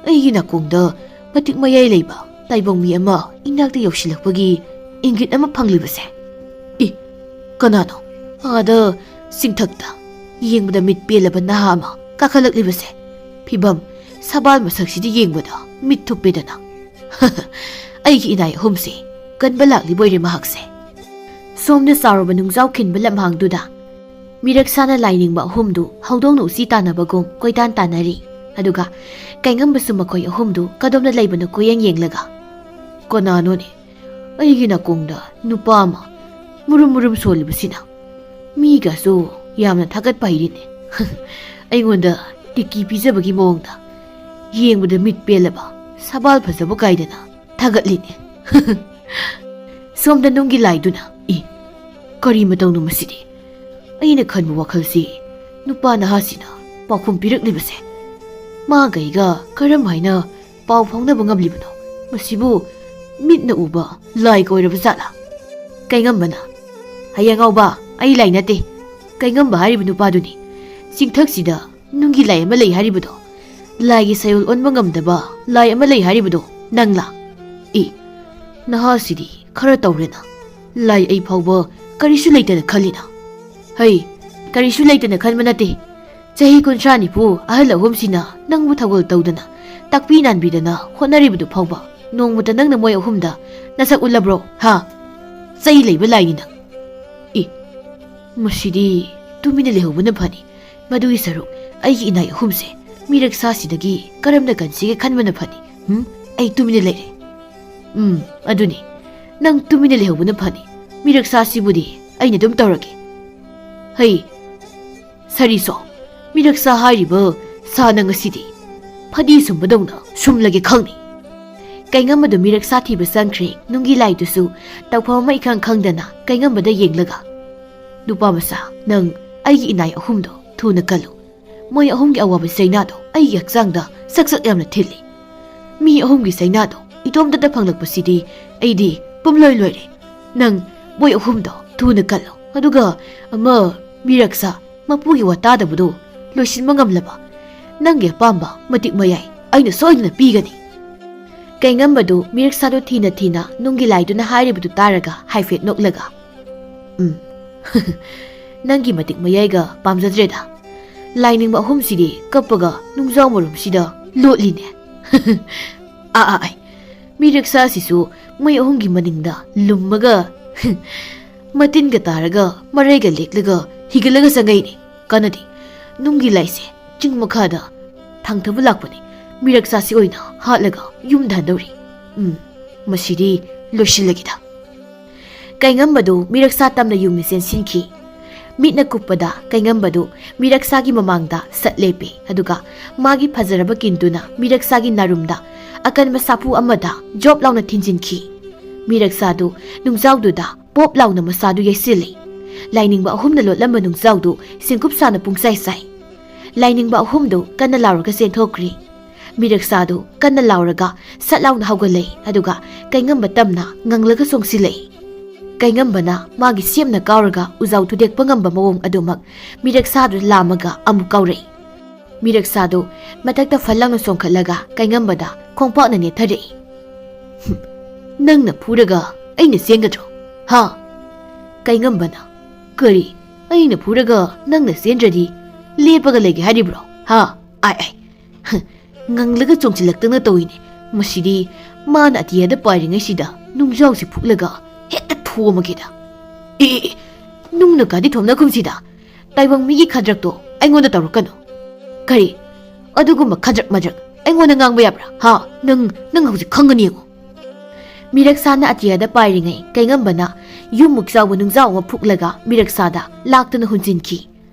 ꯑꯩꯒꯤ ꯅꯥꯀꯣꯡꯗ ꯃꯇꯤꯛ ꯃꯌꯥꯏ ꯂꯩꯕ ꯇꯥꯏꯕꯪ ꯃꯤ ꯑꯃ ꯏꯅꯥꯛꯇ ꯌꯧꯁꯤꯜꯂꯛꯄꯒꯤ ꯏꯪꯒꯤꯠ ꯑꯃ ꯐꯪꯂꯤꯕꯁꯦ? ꯏ, ꯀꯅꯥꯅꯣ? ꯑꯥꯗ ꯆꯤꯡꯊꯛꯇ ꯌꯦꯡꯕꯗ ꯃꯤꯠ ꯄꯦꯜꯂꯕ ꯅꯍꯥ ꯑꯃ ꯀꯥꯈꯠꯂꯛꯂꯤꯕꯁꯦ꯫ ꯐꯤꯕꯝ ꯁꯕꯥꯜ ꯃꯁꯛꯁꯤꯗꯤ ꯌꯦꯡꯕꯗ ꯃꯤꯠ ꯊꯨꯞꯄꯦꯗꯅ꯫ ꯑꯩꯒꯤ ꯏꯅꯥꯏ ꯑꯍꯨꯝꯁꯦ ꯀꯟꯕ ꯂꯥꯛꯂꯤꯕ ꯑꯣꯏꯔꯦ ꯃꯍꯥꯛꯁꯦ꯫" ꯁꯣꯝꯗ ꯆꯥꯎꯔꯕ ꯅꯨꯡꯖꯥꯎ ꯈꯤꯟꯕ ꯂꯝꯍꯥꯡꯗꯨꯗ ꯃꯤꯔꯛꯁꯥꯅ ꯂꯥꯏꯅꯤꯡꯕ ꯑꯍꯨꯝꯗꯨ ꯍꯧꯗꯣꯡꯅ ꯎꯆꯤ ꯇꯥꯟꯅꯕꯒꯨꯝ ꯀꯣꯏꯇꯥꯟ ꯇꯥꯟꯅꯔꯤ꯫ ꯑꯗꯨꯒ ꯀꯩꯉꯝꯕꯁꯨ ꯃꯈꯣꯏ ꯑꯍꯨꯝꯗꯨ ꯀꯗꯣꯝꯗ ꯂꯩꯕꯅꯣ ꯀꯣꯏꯌꯦꯡ ꯌꯦꯡꯂꯒ, "ꯀꯅꯥꯅꯣꯅꯦ? ꯑꯩꯒꯤ ꯅꯥꯀꯣꯡꯗ ꯅꯨꯄꯥ ꯑꯃ ꯃꯨꯔꯨꯝ ꯃꯨꯔꯨꯝ ꯁꯣꯜꯂꯤꯕꯁꯤꯅ꯫ ꯃꯤꯒꯁꯨ ꯌꯥꯝꯅ ꯊꯥꯒꯠꯄ ꯍꯩꯔꯤꯅꯦ꯫ ꯑꯩꯉꯣꯟꯗ ꯇꯤꯀꯤ ꯄꯤꯖꯕꯒꯤ ꯃꯑꯣꯡꯗ꯫ ꯌꯦꯡꯕꯗ ꯃꯤꯠ ꯄꯦꯜꯂꯕ, ꯁꯕꯥꯜ ꯐꯖꯕ ꯀꯥꯏꯗꯅ ꯊꯥꯒꯠꯂꯤꯅꯦ꯫" ꯁꯣꯝꯗ ꯅꯨꯡꯒꯤ ꯂꯥꯏꯗꯨꯅ, "ꯏ, ꯀꯔꯤ ꯃꯇꯧꯅꯣ ꯃꯁꯤꯗꯤ? ꯑꯩꯅ ꯈꯟꯕ ꯋꯥꯈꯜꯁꯤ ꯅꯨꯄꯥ ꯅꯍꯥꯁꯤꯅ ꯄꯥꯎꯈꯨꯝ ꯄꯤꯔꯛꯂꯤꯕꯁꯦ? ꯃꯥꯒ ꯑꯩꯒ ꯀꯔꯝ ꯍꯥꯏꯅ ꯄꯥꯎ ꯐꯥꯎꯅꯕ ꯉꯝꯂꯤꯕꯅꯣ? ꯃꯁꯤꯕꯨ ꯃꯤꯠꯅ ꯎꯕ ꯂꯥꯏ ꯀꯣꯏꯔꯕ ꯖꯥꯠꯂꯥ? ꯀꯩꯉꯝꯕꯅ, "ꯍꯌꯦꯡꯉꯥꯎꯕ, ꯑꯩ ꯂꯥꯏ ꯅꯠꯇꯦ꯫ ꯀꯩꯉꯝꯕ ꯍꯥꯏꯔꯤꯕ ꯅꯨꯄꯥꯗꯨꯅꯤ꯫ ꯆꯤꯡꯊꯛꯁꯤꯗ ꯅꯨꯡꯒꯤ ꯂꯥꯏ ꯑꯃ ꯂꯩ ꯍꯥꯏꯔꯤꯕꯗꯣ꯫ ꯂꯥꯏꯒꯤ ꯁꯌꯣꯜ ꯑꯣꯟꯕ ꯉꯝꯗꯕ ꯂꯥꯏ ꯑꯃ ꯂꯩ ꯍꯥꯏꯔꯤꯕꯗꯣ ꯅꯪꯂꯥ?" ꯑꯦ, ꯅꯍꯥꯁꯤꯗꯤ ꯈꯔ ꯇꯧꯔꯦꯅ꯫ ꯂꯥꯏ ꯑꯩ ꯐꯥꯎꯕ ꯀꯔꯤꯁꯨ ꯂꯩꯇꯅ ꯈꯜꯂꯤꯅ꯫ ꯍꯩ, ꯀꯔꯤꯁꯨ ꯂꯩꯇꯅ ꯈꯟꯕ ꯅꯠꯇꯦ꯫ ꯆꯍꯤ ꯀꯨꯟꯊ꯭ꯔꯥ ꯅꯤꯐꯨ ꯑꯍꯜ ꯑꯍꯨꯝꯁꯤꯅ ꯅꯪꯕꯨ ꯊꯧꯒꯜ ꯇꯧꯗꯅ, ꯇꯥꯛꯄꯤ ꯅꯥꯟꯕꯤꯗꯅ ꯍꯣꯠꯅꯔꯤꯕꯗꯨ ꯐꯥꯎꯕ ꯅꯣꯡꯃꯇ ꯅꯪꯅ ꯃꯣꯏ ꯑꯍꯨꯝꯗ ꯅꯁꯛ ꯎꯠꯂꯕ꯭ꯔꯣ? ꯍꯥ? ꯆꯩ ꯂꯩꯕ ꯂꯥꯏꯅꯤ ꯅꯪ꯫ ꯏ, ꯃꯁꯤꯗꯤ ꯇꯨꯃꯤꯟꯅ ꯂꯩꯍꯧꯕꯅ ꯐꯅꯤ꯫ ꯃꯗꯨꯒꯤ ꯁꯔꯨꯛ ꯑꯩꯒꯤ ꯏꯅꯥꯏ ꯑꯍꯨꯝꯁꯦ ꯃꯤꯔꯛꯁꯥꯁꯤꯗꯒꯤ ꯀꯔꯝꯅ ꯀꯟꯁꯤꯒꯦ ꯈꯟꯕꯅ ꯐꯅꯤ꯫ ꯎꯝ? ꯑꯩ ꯇꯨꯃꯤꯟꯅ ꯂꯩꯔꯦ꯫ ꯎꯝ, ꯑꯗꯨꯅꯤ꯫ ꯅꯪ ꯇꯨꯃꯤꯟꯅ ꯂꯩꯍꯧꯕꯅ ꯐꯅꯤ꯫ ꯃꯤꯔꯛꯁꯥꯁꯤꯕꯨꯗꯤ ꯑꯩꯅ ꯑꯗꯨꯝ ꯇꯧꯔꯒꯦ꯫ ꯍꯩ, ꯁꯥꯔꯤꯁꯣ, ꯃꯤꯔꯛꯁꯥ ꯍꯥꯏꯔꯤꯕ ꯁꯥ ꯅꯪ ꯑꯁꯤꯗꯤ ꯐꯗꯤ ꯁꯨꯝꯕꯗꯧꯅ ꯁꯨꯝꯂꯒꯦ ꯈꯪꯅꯤ꯫ ꯀꯩꯉꯝꯕꯗꯨ ꯃꯤꯔꯛꯁꯥ ꯊꯤꯕ ꯆꯪꯈ꯭ꯔꯦ꯫ ꯅꯨꯡꯒꯤ ꯂꯥꯏꯗꯨꯁꯨ ꯇꯧꯐꯝ ꯑꯃ ꯏꯈꯪ ꯈꯪꯗꯅ ꯀꯩꯉꯝꯕꯗ ꯌꯦꯡꯂꯒ, "ꯅꯨꯄꯥ ꯃꯆꯥ, ꯅꯪ ꯑꯩꯒꯤ ꯏꯅꯥꯏ ꯑꯍꯨꯝꯗꯣ ꯊꯨꯅ ꯀꯜꯂꯨ꯫ ꯃꯣꯏ ꯑꯍꯨꯝꯒꯤ ꯑꯋꯥꯕ ꯆꯩꯅꯥꯗꯣ ꯑꯩꯒꯤ ꯍꯛꯆꯥꯡꯗ ꯁꯛ ꯁꯛ ꯌꯥꯝꯅ ꯊꯤꯜꯂꯤ꯫ ꯃꯤ ꯑꯍꯨꯝꯒꯤ ꯆꯩꯅꯥꯗꯣ ꯏꯇꯣꯝꯇꯗ ꯐꯪꯂꯛꯄꯁꯤꯗꯤ ꯑꯩꯗꯤ ꯄꯨꯝꯂꯣꯏ ꯂꯣꯏꯔꯦ꯫ ꯅꯪ ꯃꯣꯏ ꯑꯍꯨꯝꯗꯣ ꯊꯨꯅ ꯀꯜꯂꯣ꯫ ꯑꯗꯨꯒ ꯑꯃ ꯃꯤꯔꯛꯁꯥ ꯃꯄꯨꯒꯤ ꯋꯥ ꯇꯥꯗꯕꯗꯨ ꯂꯣꯏꯁꯤꯟꯕ ꯉꯝꯂꯕ ꯅꯪꯒꯤ ꯑꯄꯥꯝꯕ ꯃꯇꯤꯛ ꯃꯌꯥꯏ ꯑꯩꯅ ꯁꯣꯏꯗꯅ ꯄꯤꯒꯅꯤ꯫" ꯀꯩꯉꯝꯕꯗꯨ ꯃꯤꯔꯛꯁꯥꯗꯨ ꯊꯤꯅ ꯊꯤꯅ ꯅꯨꯡꯒꯤ ꯂꯥꯏꯗꯨꯅ ꯍꯥꯏꯔꯤꯕꯗꯨ ꯇꯥꯔꯒ ꯍꯥꯏꯐꯦꯠ ꯅꯣꯛꯂꯒ, "ꯎꯝ, ꯅꯪꯒꯤ ꯃꯇꯤꯛ ꯃꯌꯥꯏꯒ ꯄꯥꯝꯖꯗ꯭ꯔꯦꯗ꯫ ꯂꯥꯏꯅꯤꯡꯕ ꯑꯍꯨꯝꯁꯤꯗꯤ ꯀꯞꯄꯒ ꯅꯨꯡꯖꯥꯎ ꯃꯔꯨꯝꯁꯤꯗ ꯂꯣꯠꯂꯤꯅꯦ꯫" ꯑꯥ, ꯑꯥ, ꯑꯥꯏ꯫ ꯃꯤꯔꯛꯁꯥꯁꯤꯁꯨ ꯃꯣꯏ ꯑꯍꯨꯝꯒꯤ ꯃꯅꯤꯡꯗ ꯂꯨꯝꯃꯒ, ꯃꯇꯤꯟꯒ ꯇꯥꯔꯒ, ꯃꯔꯩꯒ ꯂꯦꯛꯂꯒ, ꯍꯤꯒꯠꯂꯒ ꯆꯪꯉꯛꯏꯅꯦ꯫ ꯀꯥꯟꯅꯗꯦ꯫ ꯅꯨꯡꯒꯤ ꯂꯥꯏꯁꯦ ꯆꯤꯡ ꯃꯈꯥꯗ ꯊꯥꯡꯊꯕ ꯂꯥꯛꯄꯅꯦ꯫ ꯃꯤꯔꯛꯁꯥꯁꯤ ꯑꯣꯏꯅ ꯍꯥꯠꯂꯒ ꯌꯨꯝꯗ ꯍꯟꯗꯧꯔꯤ꯫ ꯎꯝ, ꯃꯁꯤꯗꯤ ꯂꯣꯏꯁꯤꯜꯂꯒꯦꯗ꯫ ꯀꯩꯉꯝꯕꯗꯨ ꯃꯤꯔꯛꯁꯥ ꯇꯝꯅ ꯌꯨꯝꯗ ꯆꯦꯟꯁꯤꯟꯈꯤ꯫ ꯃꯤꯠꯅ ꯀꯨꯞꯄꯗ ꯀꯩꯉꯝꯕꯗꯨ ꯃꯤꯔꯛꯁꯥꯒꯤ ꯃꯃꯥꯡꯗ ꯁꯠ ꯂꯦꯞꯄꯤ, ꯑꯗꯨꯒ ꯃꯥꯒꯤ ꯐꯖꯔꯕ ꯀꯤꯟꯗꯨꯅ ꯃꯤꯔꯛꯁꯥꯒꯤ ꯅꯥꯔꯨꯝꯗ ꯑꯀꯟꯕ ꯁꯥꯐꯨ ꯑꯃꯗ ꯖꯣꯞ ꯂꯥꯎꯅ ꯊꯤꯟꯖꯤꯟꯈꯤ꯫ ꯃꯤꯔꯛꯁꯥꯗꯨ ꯅꯨꯡꯖꯥꯎꯗꯨꯗ ꯄꯣꯞ ꯂꯥꯎꯅ ꯃꯁꯥꯗꯨ ꯌꯩꯁꯤꯜꯂꯤ꯫ ꯂꯥꯏꯅꯤꯡꯕ ꯑꯍꯨꯝꯅ ꯂꯣꯠꯂꯝꯕ ꯅꯨꯡꯖꯥꯎꯗꯨ ꯁꯤꯡꯀꯨꯞ ꯁꯥꯅ ꯄꯨꯡꯆꯥꯏ ꯆꯥꯏ꯫ ꯂꯥꯏꯅꯤꯡꯕ ꯑꯍꯨꯝꯗꯨ ꯀꯟꯅ ꯂꯥꯎꯔꯒ ꯆꯦꯟꯊꯣꯛꯈ꯭ꯔꯦ꯫ ꯃꯤꯔꯛꯁꯥꯗꯨ ꯀꯟꯅ ꯂꯥꯎꯔꯒ ꯁꯠ ꯂꯥꯎꯅ ꯍꯧꯒꯠꯂꯛꯏ, ꯑꯗꯨꯒ ꯀꯩꯉꯝꯕ ꯇꯝꯅ ꯉꯪꯂꯒ ꯆꯣꯡꯁꯤꯜꯂꯛꯏ꯫ ꯀꯩꯉꯝꯕꯅ ꯃꯥꯒꯤ ꯁꯦꯝꯅ ꯀꯥꯎꯔꯒ ꯎꯖꯥꯎ ꯊꯨꯗꯦꯛꯄ ꯉꯝꯕ ꯃꯑꯣꯡ ꯑꯗꯨꯃꯛ ꯃꯤꯔꯛꯁꯥꯗꯨ ꯂꯥꯝꯃꯒ ꯑꯃꯨꯛ ꯀꯥꯎꯔꯛꯏ꯫ ꯃꯤꯔꯛꯁꯥꯗꯨ ꯃꯊꯛꯇ ꯐꯜ ꯂꯥꯎꯅ ꯆꯣꯡꯈꯠꯂꯒ ꯀꯩꯉꯝꯕꯗ ꯈꯣꯡꯄꯥꯛꯅ ꯅꯦꯠꯊꯔꯛꯏ꯫ "ꯍꯨꯝ, ꯅꯪꯅ ꯐꯨꯔꯒ ꯑꯩꯅ ꯆꯦꯟꯒꯗ꯭ꯔꯣ? ꯍꯥ?" ꯀꯩꯉꯝꯕꯅ, "ꯀꯔꯤ? ꯑꯩꯅ ꯐꯨꯔꯒ ꯅꯪꯅ ꯆꯦꯟꯗ꯭ꯔꯗꯤ ꯂꯦꯞꯄꯒ ꯂꯩꯒꯦ ꯍꯥꯏꯔꯤꯕ꯭ꯔꯣ? ꯍꯥ? ꯑꯥꯏ, ꯑꯥꯏ꯫ ꯍ, ꯉꯪꯂꯒ ꯆꯣꯡꯁꯤꯜꯂꯛꯇꯅ ꯇꯧꯏꯅꯦ꯫ ꯃꯁꯤꯗꯤ ꯃꯥꯅ ꯑꯇꯤꯌꯥꯗ ꯄꯥꯏꯔꯤꯉꯩꯁꯤꯗ ꯅꯨꯡꯖꯥꯎꯁꯤ ꯐꯨꯛꯂꯒ ꯍꯦꯛꯇ ꯊꯣꯝꯃꯒꯦꯗ꯫ ꯑꯦ, ꯑꯦ, ꯑꯦ, ꯅꯨꯡꯅ ꯀꯥꯗꯤ ꯊꯣꯝꯅꯒꯨꯝꯁꯤꯗ꯫ ꯇꯥꯏꯕꯪ ꯃꯤꯒꯤ ꯈꯗ꯭ꯔꯛꯇꯣ ꯑꯩꯉꯣꯟꯗ ꯇꯧꯔꯛꯀꯅꯨ꯫" "ꯀꯔꯤ? ꯑꯗꯨꯒꯨꯝꯕ ꯈꯗ꯭ꯔꯛ ꯃꯗ꯭ꯔꯛ ꯑꯩꯉꯣꯟꯗ ꯉꯥꯡꯕ ꯌꯥꯕ꯭ꯔꯥ? ꯍꯥ? ꯅꯪ, ꯅꯪ ꯍꯧꯖꯤꯛ ꯈꯪꯒꯅꯤ ꯌꯦꯡꯉꯨ꯫" ꯃꯤꯔꯛꯁꯥꯅ ꯑꯇꯤꯌꯥꯗ ꯄꯥꯏꯔꯤꯉꯩ ꯀꯩꯉꯝꯕꯅ ꯌꯨꯝꯃꯨꯛ ꯆꯥꯎꯕ ꯅꯨꯡꯖꯥꯎ ꯑꯃ ꯐꯨꯛꯂꯒ ꯃꯤꯔꯛꯁꯥꯗ ꯂꯥꯛꯇꯨꯅ ꯍꯨꯟꯖꯤꯟꯈꯤ꯫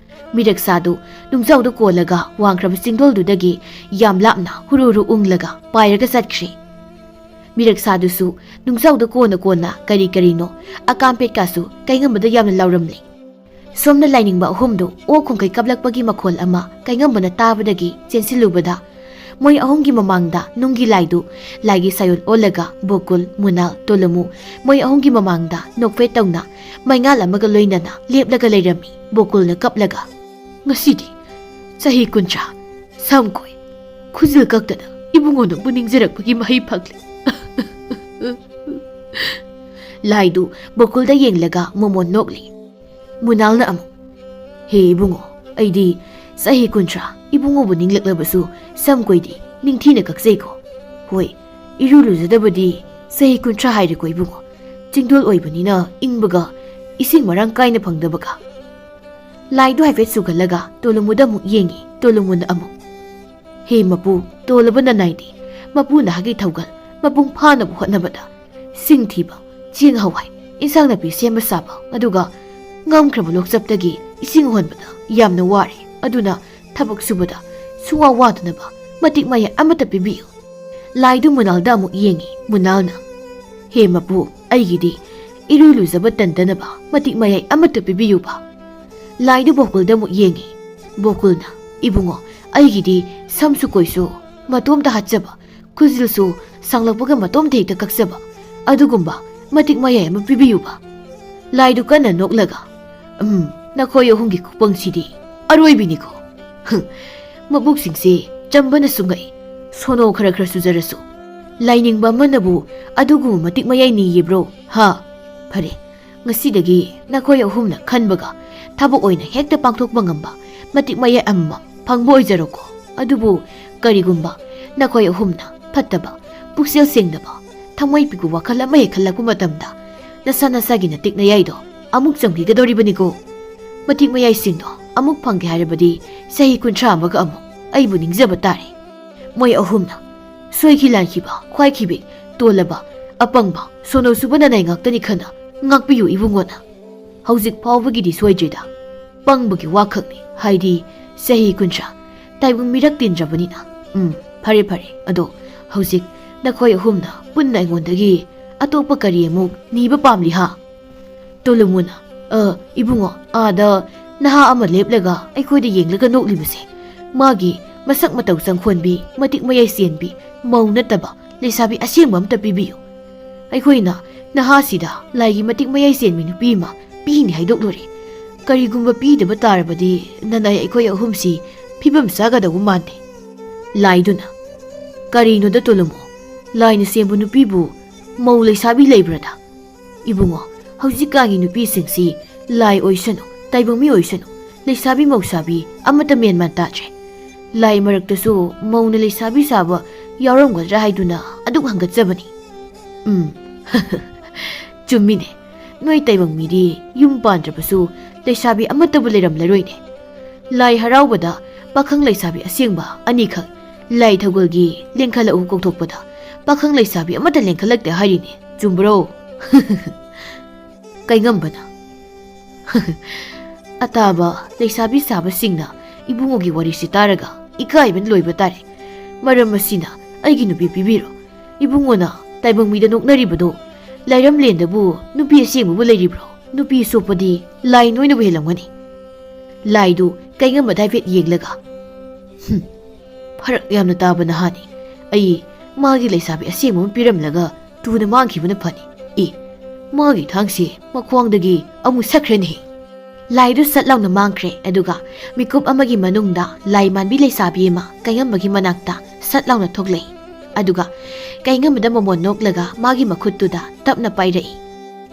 ꯃꯤꯔꯛꯁꯥꯗꯨ ꯅꯨꯡꯖꯥꯎꯗ ꯀꯣꯜꯂꯒ ꯋꯥꯡꯈ꯭ꯔꯕ ꯆꯤꯡꯗꯣꯜꯗꯨꯗꯒꯤ ꯌꯥꯝ ꯂꯥꯞꯅ ꯍꯨꯔꯨ ꯍꯨꯔꯨ ꯎꯪꯂꯒ ꯄꯥꯏꯔꯒ ꯆꯠꯈ꯭ꯔꯦ꯫ ꯃꯤꯔꯛꯁꯥꯗꯨꯁꯨ ꯅꯨꯡꯖꯥꯎꯗ ꯀꯣꯟꯅ ꯀꯣꯟꯅ ꯀꯔꯤ ꯀꯔꯤꯅꯣ ꯑꯀꯥꯝꯄꯦꯠꯀꯥꯁꯨ ꯀꯩꯉꯝꯕꯗ ꯌꯥꯝꯅ ꯂꯥꯎꯔꯝꯂꯦ꯫ ꯁꯣꯝꯅ ꯂꯥꯏꯅꯤꯡꯕ ꯑꯍꯨꯝꯗꯨ ꯑꯣꯛ ꯈꯣꯡꯀꯩ ꯀꯞꯂꯛꯄꯒꯤ ꯃꯈꯣꯜ ꯑꯃ ꯀꯩꯉꯝꯕꯅ ꯇꯥꯕꯗꯒꯤ ꯆꯦꯟꯁꯤꯜꯂꯨꯕꯗ, ꯃꯣꯏ ꯑꯍꯨꯝꯒꯤ ꯃꯃꯥꯡꯗ ꯅꯨꯡꯒꯤ ꯂꯥꯏꯗꯨ, ꯂꯥꯏꯒꯤ ꯁꯥꯌꯣꯟ ꯑꯣꯜꯂꯒ ꯕꯣꯀꯨꯜ, ꯃꯨꯅꯥꯜ, ꯇꯣꯂꯨꯃꯨ, ꯃꯣꯏ ꯑꯍꯨꯝꯒꯤ ꯃꯃꯥꯡꯗ ꯅꯣꯛꯐꯦꯠ ꯇꯧꯅ ꯃꯩꯉꯥꯜ ꯑꯃꯒ ꯂꯣꯏꯅꯅ ꯂꯦꯞꯂꯒ ꯂꯩꯔꯝꯃꯤ꯫ ꯕꯣꯀꯨꯜꯅ ꯀꯞꯂꯒ, "ꯉꯁꯤꯗꯤ ꯆꯍꯤ ꯀꯨꯟꯊ꯭ꯔꯥ, ꯁꯝ ꯀꯣꯏ, ꯈꯨꯖꯤꯜ ꯀꯛꯇꯅ ꯏꯕꯨꯡꯉꯣ ꯅꯪꯕꯨ ꯅꯤꯡꯖꯔꯛꯄꯒꯤ ꯃꯍꯩ ꯐꯪꯂꯦ꯫" ꯂꯥꯏꯗꯨ ꯕꯣꯀꯨꯜꯗ ꯌꯦꯡꯂꯒ ꯃꯣꯃꯣꯟ ꯅꯣꯛꯂꯤ꯫ ꯃꯨꯅꯥꯜꯅ ꯑꯃꯨꯛ, "ꯍꯦ ꯏꯕꯨꯡꯉꯣ, ꯑꯩꯗꯤ ꯆꯍꯤ ꯀꯨꯟꯊ꯭ꯔꯥ ꯏꯕꯨꯡꯉꯣꯕꯨ ꯅꯤꯡꯂꯛꯂꯕꯁꯨ ꯁꯝ ꯀꯣꯏꯗꯤ ꯅꯤꯡꯊꯤꯅ ꯀꯛꯆꯩꯀꯣ꯫ ꯍꯣꯏ, ꯏꯔꯨ ꯂꯨꯖꯗꯕꯗꯤ ꯆꯍꯤ ꯀꯨꯟꯊ꯭ꯔꯥ ꯍꯥꯏꯔꯦꯀꯣ ꯏꯕꯨꯡꯉꯣ꯫ ꯆꯤꯡꯗꯣꯜ ꯑꯣꯏꯕꯅꯤꯅ ꯏꯪꯕꯒ ꯏꯁꯤꯡ ꯃꯔꯥꯡ ꯀꯥꯏꯅ ꯐꯪꯗꯕꯒ꯫" ꯂꯥꯏꯗꯨ ꯍꯥꯏꯐꯦꯠ ꯆꯨꯒꯜꯂꯒ ꯇꯣꯂꯨꯃꯨꯗ ꯑꯃꯨꯛ ꯌꯦꯡꯉꯤ꯫ ꯇꯣꯂꯨꯃꯨꯅ ꯑꯃꯨꯛ, "ꯍꯦ ꯃꯄꯨ, ꯇꯣꯜꯂꯕ ꯅꯅꯥꯏꯗꯤ ꯃꯄꯨ ꯅꯍꯥꯒꯤ ꯊꯧꯒꯜ ꯃꯄꯨꯡ ꯐꯥꯅꯕ ꯍꯣꯠꯅꯕꯗ ꯁꯤꯡ ꯊꯤꯕ, ꯆꯦꯡ ꯍꯋꯥꯏ, ꯏꯟꯁꯥꯡ ꯅꯥꯄꯤ ꯁꯦꯝꯕ ꯁꯥꯕ, ꯑꯗꯨꯒ ꯉꯝꯈ꯭ꯔꯕ ꯂꯣꯛꯆꯞꯇꯒꯤ ꯏꯁꯤꯡ ꯍꯣꯟꯕꯗ ꯌꯥꯝꯅ ꯋꯥꯔꯦ꯫ ꯑꯗꯨꯅ ꯊꯕꯛ ꯁꯨꯕꯗ ꯁꯨꯡꯋꯥ ꯋꯥꯗꯅꯕ ꯃꯇꯤꯛ ꯃꯌꯥꯏ ꯑꯃꯠꯇ ꯄꯤꯕꯤꯌꯨ꯫" ꯂꯥꯏꯗꯨ ꯃꯨꯅꯥꯜꯗ ꯑꯃꯨꯛ ꯌꯦꯡꯉꯤ꯫ ꯃꯨꯅꯥꯜꯅ, "ꯍꯦ ꯃꯄꯨ, ꯑꯩꯒꯤꯗꯤ ꯏꯔꯨ ꯂꯨꯖꯕ ꯇꯟꯗꯅꯕ ꯃꯇꯤꯛ ꯃꯌꯥꯏ ꯑꯃꯠꯇ ꯄꯤꯕꯤꯌꯨꯕ꯫ ꯂꯥꯏꯗꯨ ꯕꯣꯀꯨꯜꯗ ꯑꯃꯨꯛ ꯌꯦꯡꯉꯤ꯫ ꯕꯣꯀꯨꯜꯅ, "ꯏꯕꯨꯡꯉꯣ, ꯑꯩꯒꯤꯗꯤ ꯁꯝꯁꯨ ꯀꯣꯏꯁꯨ ꯃꯇꯣꯝꯇ ꯍꯥꯠꯆꯕ, ꯈꯨꯖꯤꯜꯁꯨ ꯁꯥꯡꯂꯛꯄꯒ ꯃꯇꯣꯝꯇ ꯍꯦꯛꯇ ꯀꯛꯆꯕ, ꯑꯗꯨꯒꯨꯝꯕ ꯃꯇꯤꯛ ꯃꯌꯥꯏ ꯑꯃ ꯄꯤꯕꯤꯌꯨꯕ꯫" ꯂꯥꯏꯗꯨ ꯀꯟꯅ ꯅꯣꯛꯂꯒ, "ꯎꯝ, ꯅꯈꯣꯏ ꯑꯍꯨꯝꯒꯤ ꯈꯨꯄꯪꯁꯤꯗꯤ ꯑꯔꯣꯏꯕꯤꯅꯤꯀꯣ꯫ ꯍꯝ, ꯃꯕꯨꯛꯁꯤꯡꯁꯦ ꯆꯝꯕꯅꯁꯨ ꯉꯛꯏ꯫ ꯁꯣꯅꯣ ꯈꯔ ꯈꯔ ꯆꯨꯖꯔꯁꯨ, ꯂꯥꯏꯅꯤꯡꯕ ꯑꯃꯅꯕꯨ ꯑꯗꯨꯒꯨꯝꯕ ꯃꯇꯤꯛ ꯃꯌꯥꯏ ꯅꯤꯌꯦꯕ꯭ꯔꯣ? ꯍꯥ? ꯐꯔꯦ, ꯉꯁꯤꯗꯒꯤ ꯅꯈꯣꯏ ꯑꯍꯨꯝꯅ ꯈꯟꯕꯒ ꯊꯕꯛ ꯑꯣꯏꯅ ꯍꯦꯛꯇ ꯄꯥꯡꯊꯣꯛꯄ ꯉꯝꯕ ꯃꯇꯤꯛ ꯃꯌꯥꯏ ꯑꯃꯃꯝ ꯐꯪꯕ ꯑꯣꯏꯖꯔꯣꯀꯣ꯫ ꯑꯗꯨꯕꯨ ꯀꯔꯤꯒꯨꯝꯕ ꯅꯈꯣꯏ ꯑꯍꯨꯝꯅ ꯐꯠꯇꯕ, ꯄꯨꯛꯆꯦꯜ ꯁꯦꯡꯗꯕ, ꯊꯃꯣꯏ ꯄꯤꯛꯄ ꯋꯥꯈꯜ ꯑꯃ ꯍꯦꯛ ꯈꯜꯂꯛꯄ ꯃꯇꯝꯗ, ꯅꯁꯥ ꯅꯁꯥꯒꯤ ꯅꯇꯤꯛ ꯅꯌꯥꯏꯗꯣ ꯑꯃꯨꯛ ꯆꯝꯈꯤꯒꯗꯧꯔꯤꯕꯅꯤꯀꯣ꯫ ꯃꯇꯤꯛ ꯃꯌꯥꯏꯁꯤꯡꯗꯣ ꯑꯃꯨꯛ ꯐꯪꯒꯦ ꯍꯥꯏꯔꯕꯗꯤ ꯆꯍꯤ ꯀꯨꯟꯊ꯭ꯔꯥ ꯑꯃꯒ ꯑꯃꯨꯛ ꯑꯩꯕꯨ ꯅꯤꯡꯖꯕ ꯇꯥꯔꯦ꯫ ꯃꯣꯏ ꯑꯍꯨꯝꯅ ꯁꯣꯏꯈꯤ ꯂꯥꯟꯈꯤꯕ, ꯈ꯭ꯋꯥꯏꯈꯤꯕꯤ, ꯇꯣꯜꯂꯕ, ꯑꯄꯪꯕ, ꯁꯣꯅꯣ ꯁꯨꯕ ꯅꯅꯥꯏ ꯉꯥꯛꯇꯅꯤ ꯈꯟꯅ ꯉꯥꯛꯄꯤꯌꯨ ꯏꯕꯨꯡꯉꯣꯅ꯫ ꯍꯧꯖꯤꯛ ꯐꯥꯎꯕꯒꯤꯗꯤ ꯁꯣꯏꯗ꯭ꯔꯤꯗ꯫ ꯄꯪꯕꯒꯤ ꯋꯥꯈꯛꯅꯤ, ꯍꯥꯏꯗꯤ ꯆꯍꯤ ꯀꯨꯟꯊ꯭ꯔꯥ ꯇꯥꯏꯕꯪ ꯃꯤꯔꯛ ꯇꯤꯟꯗ꯭ꯔꯕꯅꯤꯅ꯫ ꯎꯝ, ꯐꯔꯦ ꯐꯔꯦ, ꯑꯗꯣ ꯍꯧꯖꯤꯛ ꯅꯈꯣꯏ ꯑꯍꯨꯝꯅ ꯄꯨꯟꯅ ꯑꯩꯉꯣꯟꯗꯒꯤ ꯑꯇꯣꯞꯄ ꯀꯔꯤ ꯑꯃꯨꯛ ꯅꯤꯕ ꯄꯥꯝꯂꯤ ꯍꯥ?" ꯇꯣꯂꯨꯃꯨꯅ, "ꯑ, ꯏꯕꯨꯡꯉꯣ, ꯑꯥꯗ ꯅꯍꯥ ꯑꯃ ꯂꯦꯞꯂꯒ ꯑꯩꯈꯣꯏꯗ ꯌꯦꯡꯂꯒ ꯅꯣꯛꯂꯤꯕꯁꯦ, ꯃꯥꯒꯤ ꯃꯁꯛ ꯃꯇꯧ ꯆꯪꯈꯣꯟꯕꯤ, ꯃꯇꯤꯛ ꯃꯌꯥꯏ ꯆꯦꯟꯕꯤ, ꯃꯧ ꯅꯠꯇꯕ ꯂꯩꯁꯥꯕꯤ ꯑꯁꯦꯡꯕ ꯑꯝꯇ ꯄꯤꯕꯤꯌꯨ꯫ ꯑꯩꯈꯣꯏꯅ ꯅꯍꯥꯁꯤꯗ ꯂꯥꯏꯒꯤ ꯃꯇꯤꯛ ꯃꯌꯥꯏ ꯆꯦꯟꯕꯤ ꯅꯨꯄꯤ ꯑꯃ ꯄꯤꯅꯤ ꯍꯥꯏꯗꯣꯛꯂꯨꯔꯦ꯫ ꯀꯔꯤꯒꯨꯝꯕ ꯄꯤꯗꯕ ꯇꯥꯔꯕꯗꯤ ꯅꯅꯥꯏ ꯑꯩꯈꯣꯏ ꯑꯍꯨꯝꯁꯤ ꯐꯤꯕꯝ ꯆꯥꯒꯗꯧꯕ ꯃꯥꯟꯗꯦ꯫" ꯂꯥꯏꯗꯨꯅ, "ꯀꯔꯤꯅꯣꯗ ꯇꯣꯂꯨꯃꯨ? ꯂꯥꯏꯅ ꯁꯦꯝꯕ ꯅꯨꯄꯤꯕꯨ ꯃꯧ ꯂꯩꯁꯥꯕꯤ ꯂꯩꯕ꯭ꯔꯗ? ꯏꯕꯨꯡꯉꯣ, ꯍꯧꯖꯤꯛꯀꯥꯟꯒꯤ ꯅꯨꯄꯤꯁꯤꯡꯁꯤ ꯂꯥꯏ ꯑꯣꯏꯁꯅꯨ, ꯇꯥꯏꯕꯪ ꯃꯤ ꯑꯣꯏꯁꯅꯨ, ꯂꯩꯁꯥꯕꯤ ꯃꯧꯁꯥꯕꯤ ꯑꯃꯠꯇ ꯃꯦꯟ ꯃꯥꯟ ꯇꯥꯗ꯭ꯔꯦ꯫ ꯂꯥꯏ ꯃꯔꯛꯇꯁꯨ ꯃꯧꯅ ꯂꯩꯁꯥꯕꯤ ꯁꯥꯕ ꯌꯥꯎꯔꯝꯒꯗ꯭ꯔꯥ ꯍꯥꯏꯗꯨꯅ ꯑꯗꯨꯛ ꯍꯪꯒꯠꯆꯕꯅꯤ꯫" ꯎꯝ, ꯆꯨꯝꯃꯤꯅꯦ꯫ ꯅꯣꯏ ꯇꯥꯏꯕꯪ ꯃꯤꯗꯤ ꯌꯨꯝ ꯄꯥꯟꯗ꯭ꯔꯕꯁꯨ ꯂꯩꯁꯥꯕꯤ ꯑꯃꯠꯇꯕꯨ ꯂꯩꯔꯝꯂꯔꯣꯏꯅꯦ꯫ ꯂꯥꯏ ꯍꯔꯥꯎꯕꯗ ꯄꯥꯈꯪ ꯂꯩꯁꯥꯕꯤ ꯑꯁꯦꯡꯕ ꯑꯅꯤꯈꯛ ꯂꯥꯏ ꯊꯧꯒꯜꯒꯤ ꯂꯦꯡꯈꯠꯂꯛꯎ ꯀꯧꯊꯣꯛꯄꯗ ꯄꯥꯈꯪ ꯂꯩꯁꯥꯕꯤ ꯑꯃꯠꯇ ꯂꯦꯡꯈꯠꯂꯛꯇꯦ ꯍꯥꯏꯔꯤꯅꯦ꯫ ꯆꯨꯝꯕ꯭ꯔꯣ? ꯀꯩꯉꯝꯕꯅ, "ꯑꯇꯥꯕ ꯂꯩꯁꯥꯕꯤ ꯁꯥꯕꯁꯤꯡꯅ ꯏꯕꯨꯡꯉꯣꯒꯤ ꯋꯥꯔꯤꯁꯤ ꯇꯥꯔꯒ ꯏꯀꯥꯏꯕꯅ ꯂꯣꯏꯕ ꯇꯥꯔꯦ꯫ ꯃꯔꯝ ꯑꯁꯤꯅ ꯑꯩꯒꯤ ꯅꯨꯄꯤ ꯄꯤꯕꯤꯔꯣ꯫ ꯏꯕꯨꯡꯉꯣꯅ ꯇꯥꯏꯕꯪ ꯃꯤꯗ ꯅꯣꯛꯅꯔꯤꯕꯗꯣ ꯂꯥꯏꯔꯝꯂꯦꯟꯗꯕꯨ ꯅꯨꯄꯤ ꯑꯁꯦꯡꯕꯕꯨ ꯂꯩꯔꯤꯕ꯭ꯔꯣ? ꯅꯨꯄꯤ ꯁꯣꯛꯄꯗꯤ ꯂꯥꯏ ꯅꯣꯏꯅꯕꯨ ꯍꯦꯜꯂꯝꯒꯅꯤ꯫ ꯂꯥꯏꯗꯨ ꯀꯩꯉꯝꯕꯗ ꯍꯥꯏꯐꯦꯠ ꯌꯦꯡꯂꯒ, "ꯍꯨꯝ, ꯐꯔꯛ ꯌꯥꯝꯅ ꯇꯥꯕ ꯅꯍꯥꯅꯤ꯫ ꯑꯩ ꯃꯥꯒꯤ ꯂꯩꯁꯥꯕꯤ ꯑꯁꯦꯡꯕ ꯑꯃ ꯄꯤꯔꯝꯂꯒ ꯇꯨꯅ ꯃꯥꯡꯈꯤꯕꯅ ꯐꯅꯤ꯫ ꯑꯦ, ꯃꯥꯒꯤ ꯊꯥꯡꯁꯦ ꯃꯈ꯭ꯋꯥꯡꯗꯒꯤ ꯑꯃꯨꯛ ꯁꯠꯈ꯭ꯔꯦꯅꯦꯍꯦ꯫" ꯂꯥꯏꯗꯨ ꯁꯠ ꯂꯥꯎꯅ ꯃꯥꯡꯈ꯭ꯔꯦ꯫ ꯑꯗꯨꯒ ꯃꯤꯀꯨꯞ ꯑꯃꯒꯤ ꯃꯅꯨꯡꯗ ꯂꯥꯏ ꯃꯥꯟꯕꯤ ꯂꯩꯁꯥꯕꯤ ꯑꯃ ꯀꯩꯉꯝꯕꯒꯤ ꯃꯅꯥꯛꯇ ꯁꯠ ꯂꯥꯎꯅ ꯊꯣꯛꯂꯛꯏ꯫ ꯑꯗꯨꯒ ꯀꯩꯉꯝꯕꯗ ꯃꯃꯣꯟ ꯅꯣꯛꯂꯒ ꯃꯥꯒꯤ ꯃꯈꯨꯠꯇꯨꯗ ꯇꯞꯅ ꯄꯥꯏꯔꯛꯏ꯫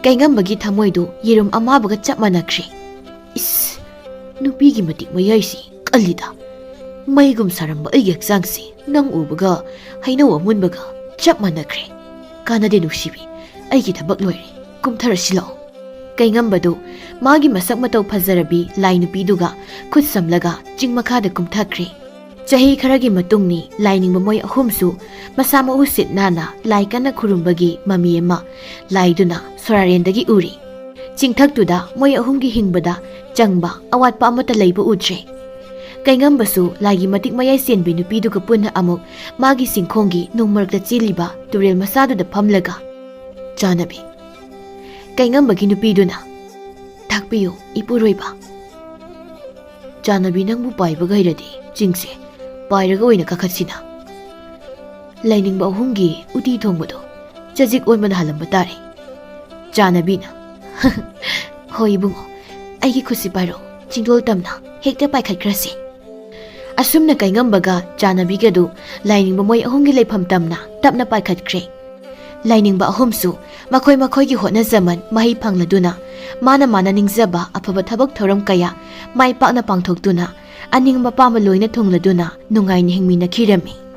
ꯀꯩꯉꯝꯕꯒꯤ ꯊꯃꯣꯏꯗꯨ ꯌꯦꯔꯨꯝ ꯑꯃꯥꯕꯒ ꯆꯞ ꯃꯥꯟꯅꯈ꯭ꯔꯦ꯫ "ꯏꯁ, ꯅꯨꯄꯤꯒꯤ ꯃꯇꯤꯛ ꯃꯌꯥꯏꯁꯤ ꯀꯜꯂꯤꯗ꯫ ꯃꯩꯒꯨꯝ ꯁꯥꯔꯝꯕ ꯑꯩꯒꯤ ꯍꯛꯆꯥꯡꯁꯤ ꯅꯪ ꯎꯕꯒ ꯍꯩꯅꯧ ꯑꯃꯨꯟꯕꯒ ꯆꯞ ꯃꯥꯟꯅꯈ꯭ꯔꯦ꯫ ꯀꯥꯟꯅꯗꯦ ꯅꯨꯡꯁꯤꯕꯤ, ꯑꯩꯒꯤ ꯊꯕꯛ ꯂꯣꯏꯔꯦ꯫ ꯀꯨꯝꯊꯔꯁꯤ ꯂꯥꯛꯑꯣ꯫" ꯀꯩꯉꯝꯕꯗꯨ ꯃꯥꯒꯤ ꯃꯁꯛ ꯃꯇꯧ ꯐꯖꯔꯕꯤ ꯂꯥꯏ ꯅꯨꯄꯤꯗꯨꯒ ꯈꯨꯠ ꯁꯝꯂꯒ ꯆꯤꯡ ꯃꯈꯥꯗ ꯀꯨꯝꯊꯈ꯭ꯔꯦ꯫ ꯆꯍꯤ ꯈꯔꯒꯤ ꯃꯇꯨꯡꯅꯤ꯫ ꯂꯥꯏꯅꯤꯡꯕ ꯃꯣꯏ ꯑꯍꯨꯝꯁꯨ ꯃꯁꯥ ꯃꯎ ꯁꯤꯠ ꯅꯥꯟꯅ ꯂꯥꯏ ꯀꯟꯅ ꯈꯨꯔꯨꯝꯕꯒꯤ ꯃꯃꯤ ꯑꯃ ꯂꯥꯏꯗꯨꯅ ꯁꯣꯔꯥꯔꯦꯟꯗꯒꯤ ꯎꯔꯤ꯫ ꯆꯤꯡꯊꯛꯇꯨꯗ ꯃꯣꯏ ꯑꯍꯨꯝꯒꯤ ꯍꯤꯡꯕꯗ ꯆꯪꯕ ꯑꯋꯥꯠꯄ ꯑꯃꯠꯇ ꯂꯩꯕ ꯎꯗ꯭ꯔꯦ꯫ ꯀꯩꯉꯝꯕꯁꯨ ꯂꯥꯏꯒꯤ ꯃꯇꯤꯛ ꯃꯌꯥꯏ ꯆꯦꯟꯕꯤ ꯅꯨꯄꯤꯗꯨꯒ ꯄꯨꯟꯅ ꯑꯃꯨꯛ ꯃꯥꯒꯤ ꯆꯤꯡꯈꯣꯡꯒꯤ ꯅꯨꯡ ꯃꯔꯛꯇ ꯆꯦꯜꯂꯤꯕ ꯇꯨꯔꯦꯜ ꯃꯆꯥꯗꯨꯗ ꯐꯝꯂꯒ, "ꯆꯥꯟꯅꯕꯤ꯫" ꯀꯩꯉꯝꯕꯒꯤ ꯅꯨꯄꯤꯗꯨꯅ, "ꯇꯥꯛꯄꯤꯌꯨ, ꯏꯄꯨꯔꯣꯏꯕ꯫" "ꯆꯥꯟꯅꯕꯤ, ꯅꯪꯕꯨ ꯄꯥꯏꯕꯒ ꯍꯩꯔꯗꯤ ꯆꯤꯡꯁꯦ ꯄꯥꯏꯔꯒ ꯑꯣꯏꯅ ꯀꯥꯈꯠꯁꯤꯅ꯫ ꯂꯥꯏꯅꯤꯡꯕ ꯑꯍꯨꯝꯒꯤ ꯎꯇꯤ ꯊꯣꯡꯕꯗꯣ ꯆꯖꯤꯛ ꯑꯣꯟꯕꯅ ꯍꯥꯜꯂꯝꯕ ꯇꯥꯔꯦ꯫" ꯆꯥꯟꯅꯕꯤꯅ, "ꯍꯣꯏ ꯏꯕꯨꯡꯉꯣ, ꯑꯩꯒꯤ ꯈꯨꯠꯁꯤ ꯄꯥꯏꯔꯣ, ꯆꯤꯡꯗꯣꯜ ꯇꯝꯅ ꯍꯦꯛꯇ ꯄꯥꯏꯈꯠꯈ꯭ꯔꯁꯤ꯫" ꯑꯁꯨꯝꯅ ꯀꯩꯉꯝꯕꯒ ꯆꯥꯟꯅꯕꯤꯒꯗꯨ ꯂꯥꯏꯅꯤꯡꯕ ꯃꯣꯏ ꯑꯍꯨꯝꯒꯤ ꯂꯩꯐꯝ ꯇꯝꯅ ꯇꯞꯅ ꯄꯥꯏꯈꯠꯈ꯭ꯔꯦ꯫ ꯂꯥꯏꯅꯤꯡꯕ ꯑꯍꯨꯝꯁꯨ ꯃꯈꯣꯏ ꯃꯈꯣꯏꯒꯤ ꯍꯣꯠꯅꯖꯃꯟ ꯃꯍꯩ ꯐꯪꯂꯗꯨꯅ, ꯃꯥꯅ ꯃꯥꯅ ꯅꯤꯡꯖꯕ ꯑꯐꯕ ꯊꯕꯛ ꯊꯧꯔꯝ ꯀꯌꯥ ꯃꯥꯏ ꯄꯥꯛꯅ ꯄꯥꯡꯊꯣꯛꯇꯨꯅ, ꯑꯅꯤꯡꯕ ꯑꯄꯥꯝꯕ ꯂꯣꯏꯅ ꯊꯨꯡꯂꯗꯨꯅ ꯅꯨꯡꯉꯥꯏꯅ ꯍꯤꯡꯃꯤꯟꯅꯈꯤꯔꯝꯃꯤ꯫